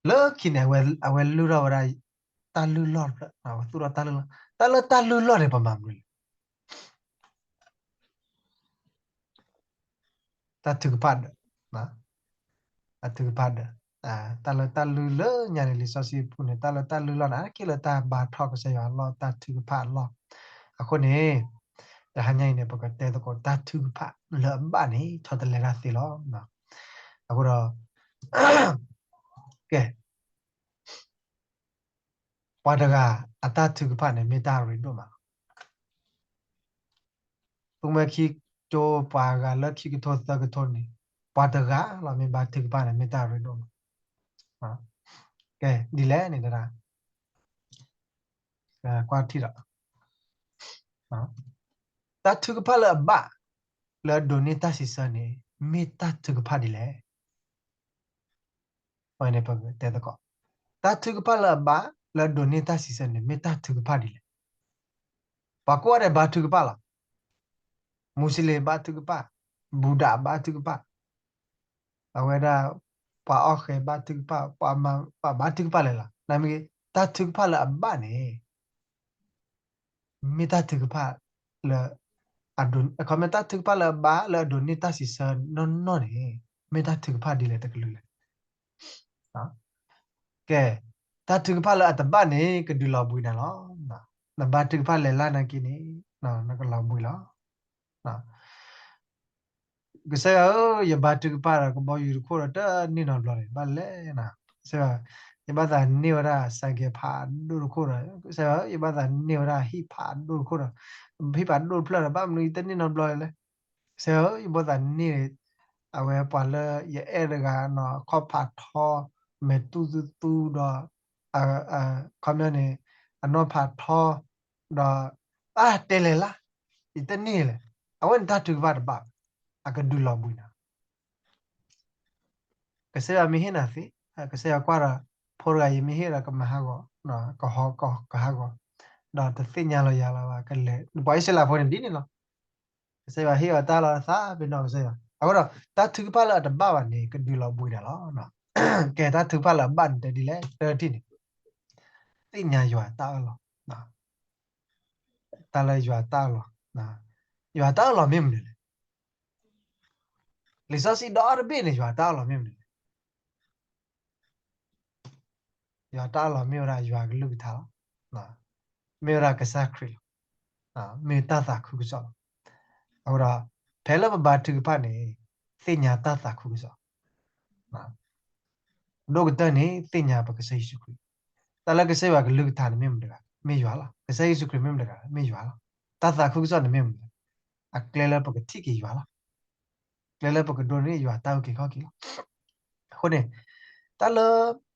လၢခံန့ၣ် အဝဲလုၢ်ထီၣ်ဝဲဒၣ် တၢ်လုၢ်လီၢ်တဖျၢၣ်, အဝဲသူၣ်ထီၣ်တၢ်လုၢ်လီၢ်, တၢ်လၢတၢ်လုၢ်လီၢ်န့ၣ် ပမၤမနုၤလဲၣ်. တၢ်ထုကဖၣ်ဒီး, တၢ်ထုကဖၣ်ဒီး, တၢ်လၢတၢ်လုၢ်လၢညါန့ၣ် လံာ်စီဆှံပူၤန့ၣ် တၢ်လၢတၢ်လုၢ်လီၢ်န့ၣ် အါတက့ၢ်လၢတၢ်ဘါထီၣ်ကစၢ်ယွၤအလီၢ်, တၢ်ထုကဖၣ်အလီၢ်. အဃိန့ၣ် တဟါညါအံၤန့ၣ် ပကတဲသကိးတၢ်ထုကဖၣ်လၢအဘၣ်န့ၣ် ဆီတလဲတၢ်သ့လီၤ. အဃိဒီး ကဲ ပှၤတဂၤအတၢ်ထုကဖၣ်န့ၣ် မ့ၢ်တၢ်ရ့ဒိၣ်မးလီၤ. သူမွဲခံကၠိ ပှၤဂၤလၢခံကထိသၢကထိန့ၣ် ပှၤတဂၤလီၤ မ့ၢ်ဘါထုကဖၣ်န့ၣ် မ့ၢ်တၢ်ရ့ဒိၣ်မး. ကဲ ဒ်လဲၣ်န့ၣ်တဒၣ် ကွၢ်ထံၣ်ဒီး တၢ်ထုကဖၣ်လၢအဘၣ် လၢအဒိးန့ၢ်တၢ်စံးဆၢန့ၣ် မ့ၢ်တၢ်ထုကဖၣ်ဒ်လဲၣ်. အဝဲန့ၣ်ပကတဲသကိး တၢ်ထုကဖၣ်လၢအဘၣ် လၢအဒိးန့ၢ်တၢ်စံးဆၢန့ၣ် မ့ၢ်တၢ်ထုကဖၣ်ဒ်လဲၣ်. ပှၤကိးဂၤဒဲးဘါထုကဖၣ်လီၤ. မူစလ့ၣ်ဘါထုကဖၣ်, ဘူဒးဘါထုကဖၣ်, အဝဲဒၣ် ပှၤအီၣ်ဃဲၤဘါထုကဖၣ်, ပှၤမၤ ပှၤဘါထုကဖၣ်လဲၣ်လီၤ. နမ့ၢ် တၢ်ထုကဖၣ်လၢအဘၣ်န့ၣ် မ့ၢ်တၢ်ထုကဖၣ်လၢ အခီပညီ တၢ်ထုကဖၣ်လၢအဘၣ် လၢအဒိးန့ၢ်တၢ်စံးဆၢနီၢ်နီၢ်န့ၣ် မ့ၢ်တၢ်ထုကဖၣ်ဒ်လဲၣ်တကလုာ်လဲၣ်. ကဲ တၢ်ထုကဖၣ်လၢအတဘၣ်န့ၣ် ကဒုးလီၤဘှံးနၤလီၤ. နဘါထုကဖၣ်လဲၤလၢ်နာ်က့န့ၣ် နကလီၤဘှံးလီၤ. ကစၢ်ယွၤဧၢ, ယဘါထုကဖၣ်ဒီးကဘီယူၤတခိၣ်ဒီးတန့ၢ်နီတဘျီန့ၣ် ဘၣ်လဲၣ်နၤ. ကစၢ်ယွၤ, ယဘၣ်သးန့ၢ်ဝဲဒၣ်စဲးကဲးဖးဒိၣ်တခိၣ်ဒီး ကစၢ်ယွၤဧၢ, ယဘၣ်သးန့ၢ်ဝဲဒၣ်ဟံၣ်ဖးဒိၣ်တခိၣ်ဒီး ဟံၣ်ဖးဒိၣ်တဖျၢၣ်ဒီး ဘၣ်မနုၤယတန့ၢ်နီတဘျီလဲၣ်. ကစၢ်ယွၤဧၢ, ယဘၣ်သးန့ၢ် အဝဲပှၤလၢယအဲၣ်တဂၤနီၤ ခီၣ်ဖးထီ မဲာ်တူၢ်သူသူဒီး ခီပညီန့ၣ် အနီၢ်ဖးထီ ဒီး အါ တဲလဲၤလၢ် ယတန့ၢ်လဲၣ်. အဝဲန့ၣ်တၢ်ထုကဖၣ်တဘၣ်ဘၣ်, အကဒုးလီၤဘှံးနၤ. ကစၢ်ယွၤမ့ၢ်ဟ့ၣ်နၤသ့, ကစၢ်ယွၤကွၢ်ဒီး ဖိတဂၤအံၤမ့ၢ်ဟ့ၣ်ဒီးကမၤဟးဂီၤ, ကဟီကဟးဂီၤ, ဒီးတသ့ၣ်ညါလီၤယၤလီၤဘၣ် ကလဲၤ, ပှၤအံၣ်စရ့လးဖိန့ၣ်ဒ်န့ၣ်လီၤ. ကစၢ်ယွၤဟ့ၣ်အီၤတၢ်လီၤသးပ့ၤနီၣ်ကစၢ်ယွၤ. အဃိဒီး တၢ်ထုကဖၣ်လၢအတဘၣ်ဘၣ်န့ၣ် ကဒုးလီၤဘှံးနၤလီၤ. ကဲ တၢ်ထုကဖၣ်လၢအဘၣ်န့ၣ်တဲဒ်လဲၣ်, တထံၣ်န့ၣ် သ့ၣ်ညါယွၤတၢ်အၢၣ်လီၤ. တၢ်လၢယွၤတၢ်အၢၣ်လီၤ, ယွၤတၢ်အၢၣ်လီၤမ့ၢ်မနုၤလဲၣ်. လံာ်စီဆှံဒီတဘ့ၣ်န့ၣ် ယွၤတၢ်အၢၣ်လီၤမ့ၢ်မနုၤလဲၣ်. ယွၤတၢ်အၢၣ်လီၤမ့ၢ်ဝဲဒၣ်ယွၤကလုၢ်ကထါလီၤ. မ့ၢ်ဝဲဒၣ်ကစၢ်ခရံာ်လီၤ. မ့ၢ်တၢ်သးခုကစီၣ်လီၤ. အဃိဒီး ဖဲလၢပဘါထုကဖၣ်န့ၣ် သ့ၣ်ညါတၢ်သးခုကစီၣ်, ဒိၣ်ကတၢၢ်န့ၣ် သ့ၣ်ညါပကစၢ်ယ့ၣ်ၡူးခရံာ်, တၢ်လၢကစၢ်ယွၤကလုၢ်ကထါန့ၣ်မ့ၢ်မတၤတဂၤလဲၣ်, မ့ၢ်ယွၤလီၤ. ကစၢ်ယ့ၣ်ၡူးခရံာ်မ့ၢ်မတၤတဂၤလဲၣ်, မ့ၢ်ယွၤလီၤ. တၢ်သးခုကစီၣ်န့ၣ်မ့ၢ်မနုၤလဲၣ်, အကျဲလၢပကထံၣ်က့ၤယွၤလီၤ. ကျဲလၢပကဒိးန့ၢ်ယွၤတၢ်အုၣ်က့ၤခီၣ်က့ၤလီၤ. အဃိန့ၣ် တၢ်လၢ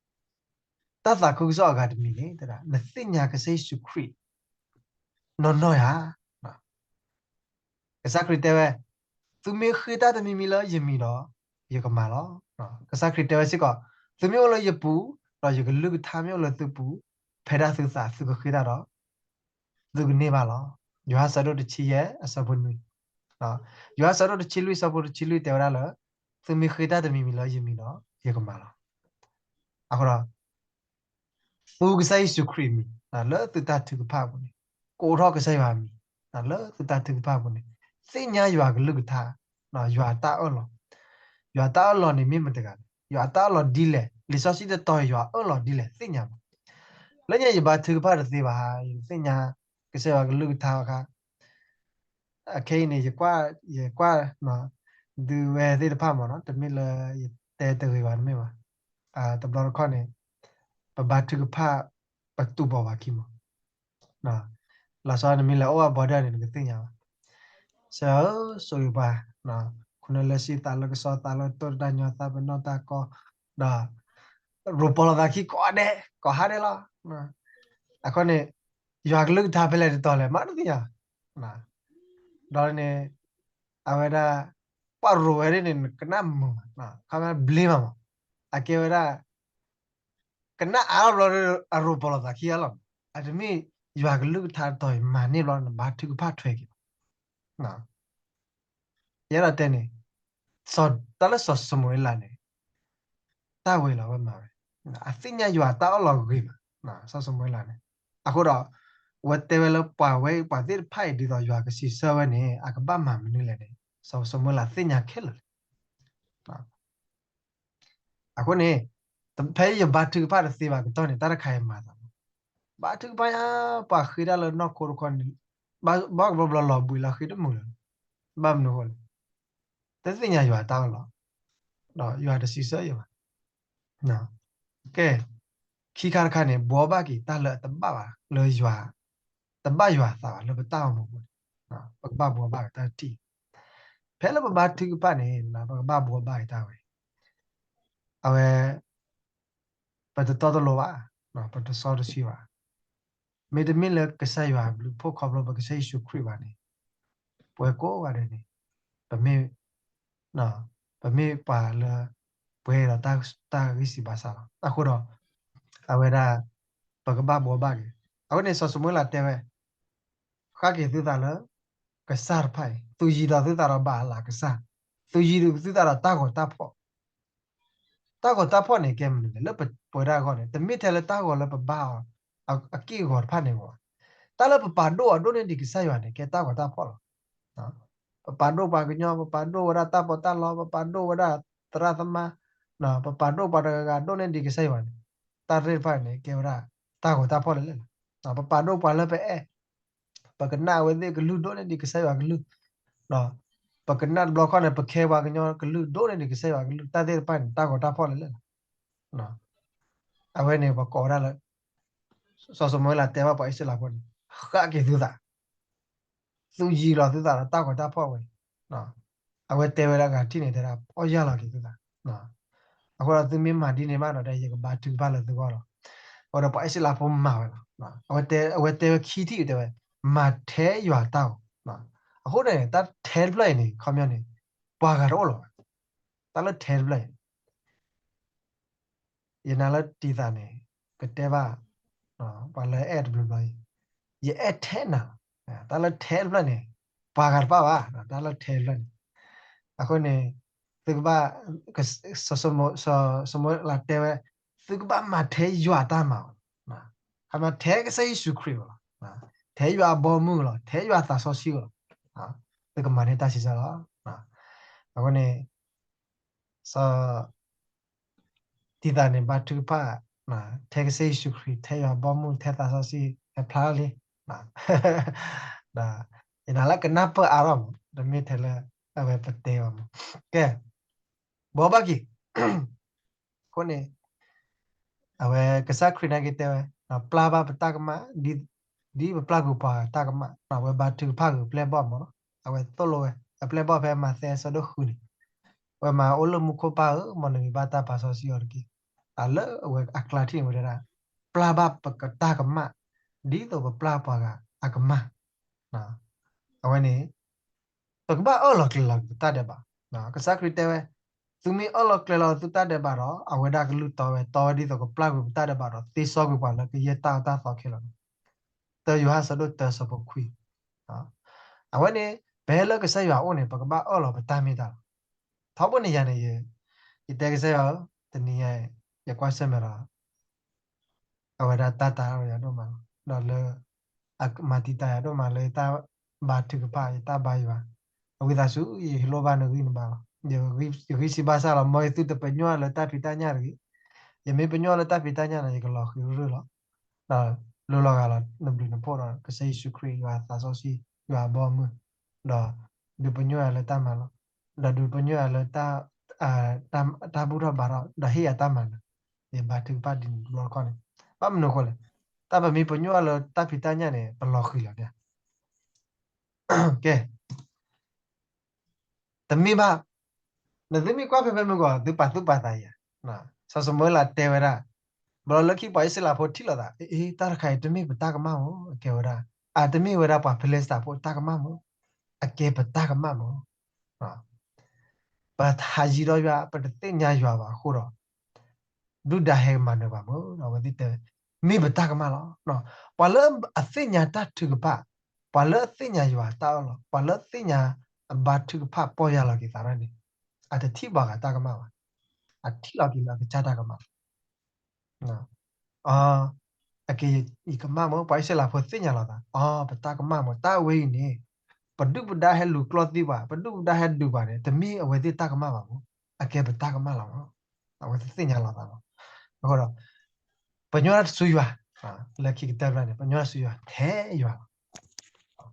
တၢ်သးခုကစီၣ်အဂၤတမံၤန့ၣ် နသ့ၣ်ညါကစၢ်ယ့ၣ်ၡူးခရံာ် နီၢ်နီၢ်ဧါ. ကစၢ်ခရံာ်တဲဝဲ, သုမ့ၢ်ဃ့တၢ်တမံၤမံၤလၢယမံၤဒီး ယကမၤလီၤ. ကစၢ်ခရံာ်တဲဝဲစ့ၢ်ကီး, သုမ့ၢ်အိၣ်လၢယပူၤ, ဒီးယကလုၢ်ကထါမ့ၢ်အိၣ်လၢသုပူၤ, ဖဲဒၣ်သုသးသုကဃ့တၢ်ဒီး သုကန့ၢ်ဘၣ်လီၤ. ယိၤဟၣ်အဆၢဒိၣ်တဆံယဲၢ်အဆၢဖိနွံ, ယိၤဟၣ်အဆၢဒိၣ်တဆံလွံၢ်အဆၢဖိတဆံလွံၢ်တဲဝဲဒၣ်လၢ သုမ့ၢ်ဃ့တၢ်တမံၤမံၤလၢယမံၤဒီး ယကမၤလီၤ. အဃိဒီး ပူကစၢ်ယ့ၣ်ၡူးခရံာ်အမံၤ လၢသုတၢ်ထုကဖၣ်အပူၤန့ၣ်, ကိးထီၣ်ကစၢ်ယွၤအမံၤ လၢသုတၢ်ထုကဖၣ်အပူၤန့ၣ်, သ့ၣ်ညါယွၤကလုၢ်ကထါ, ယွၤအတၢ်အၢၣ်လီၤ, ယွၤအတၢ်အၢၣ်လီၤန့ၣ်မ့ၢ်မတၤတဂၤလဲၣ်, ယွၤအတၢ်အၢၣ်လီၤဒ်လဲၣ်, လံာ်စီဆှံတတီၤအံၤယွၤအၢၣ်လီၤဒ်လဲၣ် သ့ၣ်ညါဘၣ်. လၢညါယဘါထုကဖၣ်တသ့ဘၣ်ဧါ, ယတသ့ၣ်ညါကစၢ်ယွၤကလုၢ်ကထါအခါ အခဲအံၤန့ၣ် ယကွၢ်, ယကွၢ်, ဒုးဝဲသ့ၣ်တဖၣ်မ့ၢ်နီၤ, တမ့ၢ်လၢယတဲတဂ့ၤဘၣ်တမ့ၢ်ဘၣ်. တဘျီတခီၣ်န့ၣ် ပဘါထုကဖၣ် ပတူၢ်ဘၣ်ဘၣ်ခံမး. လီၤဆီနမ့ၢ်လဲၤအိၣ်ဘၣ်ဘီဒၢၣ်န့ၣ် နကသ့ၣ်ညါဘၣ်. ဆၢဧၢ, ဆိၣ်ဂ့ၤပှၤ, ခိၣ်နၢ်လၢဆံ သးလၢကစီ သးလၢတိၢ်တၢ်ညီ သးပနီၣ်တၢ်ကီ, ဒီး ရိၤပီၤလီၤသးခံကိးဒဲး ကိးဟါဒဲးလီၤ. အဃိန့ၣ် ယွၤကလုၢ်ကထါဖဲလဲၣ်တတီၤလဲၣ် မၤတသ့ၣ်ညါ. ဒီးန့ၣ် အဝဲဒၣ် ပှၤရိၤဝဲဒၣ်န့ၣ် နကနၣ်မုာ်မး, ခီမ့ၢ်ဘျ့မးမး, အကဲဝဲဒၣ် ကနၣ်အါထီၣ်ဘျီဒီး အရိၤပီၤလီၤသးခံဂၤလီၤ. အတမ့ၢ်ယွၤကလုၢ်ကထါတတီၤအံၤ မၤန့ၢ်ဘျီ နဘါထုကဖၣ်ထွဲက့ၤဘၣ်. ယအဲၣ်ဒိးတဲန့ၣ် တၢ်လၢစီၤၡမူၤအ့လးန့ၣ် တၢ်ဝဲလီၤဝဲမၤဝဲ, အသ့ၣ်ညါယွၤတၢ်အၢၣ်လီၤဂ့ၤမး, စီၤၡမူၤအ့လးန့ၣ်. အဃိဒီး အဝဲတဲဝဲလၢပှၤဝဲပှၤသ့ၣ်တဖၣ်အံၤ ဒ်သိးယွၤကစံးဆၢဝဲန့ၣ် အကဘၣ်မၤမနုၤလဲၣ်န့ၣ် စီၤၡမူၤအ့လးသ့ၣ်ညါခဲလၢာ်လံ. အဃိန့ၣ် ဖဲယဘါထုကဖၣ်တသ့ဘၣ်ကတီၢ်န့ၣ် တၢ်တခါအံၤမၤသးမး, ဘါထုကဖၣ်ညါ ပှၤဃ့တၢ်လၢနီၢ်ခိတခီန့ၣ် ဘၣ်ကဘျီဘျီလီၤဘှံးလီၤဃ့တမုာ်လၢၤ, ဘၣ်မနုၤအဃိလဲၣ်, တသ့ၣ်ညါယွၤတၢ်အၢၣ်လီၤ, ဒီးယွၤတစံးဆၢယဘၣ်. ကဲ, ခံခါတခါန့ၣ် ဘှီဘၣ်က့ၤတၢ်လၢအတဘၣ်ဘၣ်လၢယွၤ, တဘၣ်ယွၤအသးဘၣ် လၢပတၢ်အိၣ်မူပူၤန့ၣ်, ပကဘၣ်ဘှီဘၣ်က့ၤတၢ်တထံၣ်, ဖဲလၢပဘါထုကဖၣ်န့ၣ် ပကဘၣ်ဘှီဘၣ်က့ၤတၢ်ဝဲ, အဝဲ ပတတီတလိၤဘၣ်, ပတစီတဆှံဘၣ်, မ့တမ့ၢ်လၢကစၢ်ယွၤအဘျုးအဖှိၣ်ခီဖျိပကစၢ်ယ့ၣ်ၡူးခရံာ်ဘၣ်န့ၣ်, ပဝဲကိးဂၤဒဲးန့ၣ် ပမ့ၢ်, ပမ့ၢ်ပှၤလၢ ပှဲၤဒီးတၢ်ဂံၢ်စၢ်ဘါစၢ်လီၤ. အဃိဒီး အဝဲဒၣ် ပကဘၣ်ဘှီဘၣ်က့ၤ, အဃိန့ၣ် စီၤၡမူၤအ့လးတဲဝဲ, ဃၣ်က့ၤသုသးလၢ ကစၢ်တဖၣ်အံၤ, သုယံၤဒီးသုသးဒီးဘၤအလးကစၢ်, သုယံၤဒီးသုသးဒီးတၢ်ဂီၤတၢ်ဖီၣ် တၢ်ဂီၤတၢ်ဖီၣ်န့ၣ် ကဲမနုၤလဲၣ်, လၢပဝဲဒၣ်အဂီၢ်န့ၣ် တမ့ၢ်ထဲလၢတၢ်ဂီၤလၢပဘါအီၤ အက့ၢ်အဂီၤတဖၣ်န့ၣ်ဘၣ်, တၢ်လၢပပာ်ဒိၣ်အီၤဒိၣ်န့ၢ်ဒံးကစၢ်ယွၤန့ၣ် ကဲတၢ်ဂီၤတၢ်ဖီၣ်လီၤ. ပပာ်ဒိၣ်ပှၤကညီ, ပပာ်ဒိၣ်ဝဲဒၣ်တၢ်ပီးတၢ်လီ, ပပာ်ဒိၣ်ဝဲဒၣ်သရၣ်သမါ, ပပာ်ဒိၣ်ပှၤတဂၤဂၤဒိၣ်န့ၢ်ဒံးကစၢ်ယွၤန့ၣ်, တၢ်သ့ၣ်တဖၣ်န့ၣ် ကဲဝဲဒၣ်တၢ်ဂီၤတၢ်ဖီၣ်လၢလဲၣ်လီၤ. ပပာ်ဒိၣ်ပှၤလၢပအဲၣ် ပကနၣ်အဝဲသ့ၣ်ကလုၢ်ဒိၣ်န့ၢ်ဒံးကစၢ်ယွၤကလုၢ်, ပကနၣ်တဘျီခီန့ၣ် ပခဲပှၤကညီကလုၢ်ဒိၣ်န့ၢ်ဒံးကစၢ်ယွၤကလုၢ်, တၢ်သ့ၣ်တဖၣ်န့ၣ် တၢ်ဂီၤတၢ်ဖီၣ်လၢလဲၣ်လီၤ. အဝဲန့ၣ် ပှၤကိးဝဲဒၣ်လၢ စီၤၡမူၤအ့လးတဲဘၣ်ပှၤအံၣ်စရ့လးဖိန့ၣ် ဃၣ်က့ၤသုသး, သုယံၤလီၤသုသးဒီးတၢ်ဂီၤတၢ်ဖီၣ်ဝဲ, အဝဲတဲဝဲဒၣ်အဂၤထံၣ်န့ၣ် တဲဒၣ် ပီၢ်ယၢ်လီၤက့ၤသုသး, အဃိဒီးသုမ့ၢ်မၤဒ်န့ၣ်ဘၣ်ဒီး ယကဘါထုကဖၣ်လၢသုဂီၢ်လီၤ. အဃိဒီးပှၤအံၣ်စရ့လးဖိမၤဝဲလီၤ. အဝဲတဲဝဲခံထံၣ်တဲဝဲ, မၤထဲယွၤတၢ်ဂီၤ, အဃိန့ၣ် တၢ်ထဲတဖျၢၣ်အံၤန့ၣ် ခီပညီန့ၣ် ပှၤဂၤတအိၣ်လၢၤဘၣ်, တၢ်လၢထဲတဖျၢၣ်အံၤ ယနာ်လၢတံၤသးန့ၣ် ကတဲဘၣ် ပှၤလၢအဲၣ်တဘျီဘျီအံၤ, ယအဲၣ်ထဲနၤလီၤ. တၢ်လၢထဲတဖျၢၣ်န့ၣ် ပှၤဂၤတဘၣ်ဘၣ်, တၢ်လၢထဲတဖျၢၣ်န့ၣ်, အဃိန့ၣ် သုကဘၣ် စီၤၡမူၤအ့လးတဲဝဲ, သုကဘၣ်မၤထဲယွၤတၢ်မၤအီၤလီၤ. ခီမီထဲကစၢ်ယ့ၣ်ၡူးခရံာ်အီၤလီၤ. ထဲယွၤအဘီအမုၢ်အီၤလီၤ, ထဲယွၤအသးစီဆှံအီၤလီၤ. သုကမၤန့ၢ်တၢ်စံးဆၢလီၤ. အဃိန့ၣ် စီၤ တံၤသးန့ၣ် ဘါထုကဖၣ် ထဲကစၢ်ယ့ၣ်ၡူးခရံာ်, ထဲယွၤအဘီအမုၢ်, ထဲသးစီဆှံ, ထဲဖျါလံ. ဒီး ယနာ်လၢကနၢ်ပၢၢ်အါထီၣ်မး, တမ့ၢ်ထဲလၢ အဝဲပတဲဘၣ်မး. ကဲ, ဘှီဘၣ်က့ၤ အဃိန့ၣ် အဝဲကစၢ်ခရံာ်နာ်က့တဲဝဲ, ပျၢ်ဘၣ်ပတၢ်ကမၣ်, ဒ်ပပျၢ်ကွံာ်ပှၤတၢ်ကမၣ်, အဝဲဘါထုကဖၣ်ဂ့ၤပျဲၢ်ဘီၣ်မးလီၤ. အဝဲသိၣ်လိဝဲ အပျဲၢ်ဘီၣ်ဖဲမးသဲအဆၢဒိၣ်ဃုန့ၣ်, ဝဲမၤအိၣ်လၢမူခိၣ်ပၢ်ဧၢ, မ်နမံၤဘၣ်တၢ်ပာ်စီဆှံအီၤတက့ၢ်. အလၢအဝဲအကျါထံၣ်န့ၣ်ဝဲဒၣ်, ပျၢ်ဘၣ်ပတၢ်ကမၣ်, ဒ်သိးပပျၢ်ပှၤဂၤအကမၣ်. အဝဲန့ၣ် ပကဘၣ်အၢၣ်လီၤကျဲၤလီၤက့ၤပတၢ်ဒဲးဘး. ကစၢ်ခရံာ်တဲဝဲ, သုမ့ၢ်အၢၣ်လီၤကျဲၤလီၤသုတၢ်ဒဲးဘးဒီး အဝဲဒၣ်ကလုၢ်တီဝဲ တီဝဲဒ်သိးကပျၢ်ကွံာ်ပတၢ်ဒဲးဘးဒီး သ့စီကွံာ်ပှၤလၢကယဲၢ်တၢ်အၢတၢ်သီခဲလၢာ်န့ၣ်, တၢယိၤဟၣ်ဆၢဒိၣ်တၢဆၢဖိခွံ. အဝဲန့ၣ် ပဟဲလၢကစၢ်ယွၤအအိၣ်န့ၣ် ပကဘၣ်အၢၣ်လီၤပတၢ်မ့ၢ်တၢ်လီၤ. ထီဘိန့ၣ်ယၤန့ၣ် ယတဲကစၢ်ယွၤဧၢ, တနံၤညါ ယကွၢ်ဆၢၣ်မဲာ်ဒီး အဝဲဒၣ်တၢ်တၤယၤဒိၣ်မးလီၤ. ဒီးလၢ အမၤတံာ်တာ်ယၤဒိၣ်မးလၢယတၢ်ဘါထုကဖၣ် ယတၢ်ဘါယွၤ, အဝံသးစူၤ ယလိၣ်ဘၣ်နဂံၢ်နဘါလီၤ. ယဂံၢ်စၢ်ဘါစၢ်လီၤ. မ်ယသုတပညိၣ်လၢတၢ်ဖံးတၢ်ညၣ်တဂ့ၤ. ယမ့ၢ်ပညိၣ်လၢတၢ်ဖံးတၢ်ညၣ်န့ၣ် ယကလီၤဃံၤရၢၢ်လီၤ. ဒီးလိၣ်လီၤဂာ်လီၤ နဘျုးနဖှိၣ်ဒီး ကစၢ်ယ့ၣ်ၡူးခရံာ် ယွၤသးစီဆှံ ယွၤအဘီအမုၢ်, ဒီးဒုးပညိၣ်ယၤလၢတၢ်မၤလီၤ. ဒီးဒုးပညိၣ်ယၤလၢ တၢ်ဘူၣ်ထီၣ်ဘါထီၣ် ဒီးဟ့ၣ်ယၤတၢ်မၤနၢၤ, ယဘါထုကဖၣ်ဒ်န့ၣ်တဘျီတခီၣ်န့ၣ်, ဘၣ်မနုၤအဃိလဲၣ်. တၢ်ပမ့ၢ်ပညိၣ်အီၤလၢတၢ်ဖံးတၢ်ညၣ်န့ၣ် ပလီၤဃံၤလီၤန့ၣ်. ကဲ, တမ့ၢ်ဘၣ်, နသုမ့ၢ်ကွၢ်ဖဲဖဲမုၢ်ဂီၤ သုပာ်သူၣ်ပာ်သးယၤ, စီၤၡမူၤအ့လးတဲဝဲဒၣ်, ဘျီလၢခံပှၤအံၣ်စရ့လးဖိထံၣ်လိာ်သး, အ့ တၢ်တခါအံၤ တမ့ၢ်ပတၢ်ကမၣ်မး အကဲဝဲဒၣ်, အတမ့ၢ်ဝဲဒၣ်ပှၤ Philistine ဖိတၢ်ကမၣ်မး, အကဲပတၢ်ကမၣ်မး. ပဟးယံၤဒီးယွၤ ပတသ့ၣ်ညါယွၤဘၣ်အဃိဒီး ဒုၣ်ဒါဟဲကမၤနၢၤပှၤမး ဒီးအဝဲသ့ၣ်တဲ, မ့ၢ်ပတၢ်ကမၣ်လီၤ. ပှၤလၢအသ့ၣ်ညါတၢ်ထုကဖၣ်, ပှၤလၢအသ့ၣ်ညါယွၤတၢ်အၢၣ်လီၤ, ပှၤလၢအသ့ၣ်ညါအဘါထုကဖၣ်ပီၢ်ယၢ်လီၤက့ၤသးဒၣ်န့ၣ်, အတထံၣ်ဘၣ်ဃးတၢ်ကမၣ်ဘၣ်, အထံၣ်လီၤက့ၤလၢအကစၢ်တၢ်ကမၣ် အကဲယကမၣ်မး ပှၤအံၣ်စရ့လးဖိသ့ၣ်ညါလီၤသး, အ ပတၢ်ကမၣ်မး တၢ်ဝဲအံၤန့ၣ်, ပဒုၣ်ပဒါဟဲလူၤကျီၢ်သံပှၤ, ပဒုၣ်ပဒါဟဲဒုးပှၤန့ၣ် တမ့ၢ်အဝဲသ့ၣ်တၢ်ကမၣ်ဘၣ်မး, အကဲပတၢ်ကမၣ်လီၤမး. အဝဲသ့ၣ်ညါလီၤသးလီၤ. အဃိဒီး ပညိၣ်တၢ်ဆူယွၤ, လၢခံကတၢၢ်ဖျၢၣ်န့ၣ် ပညိၣ်တၢ်ဆူယွၤ ထဲယွၤလီၤ.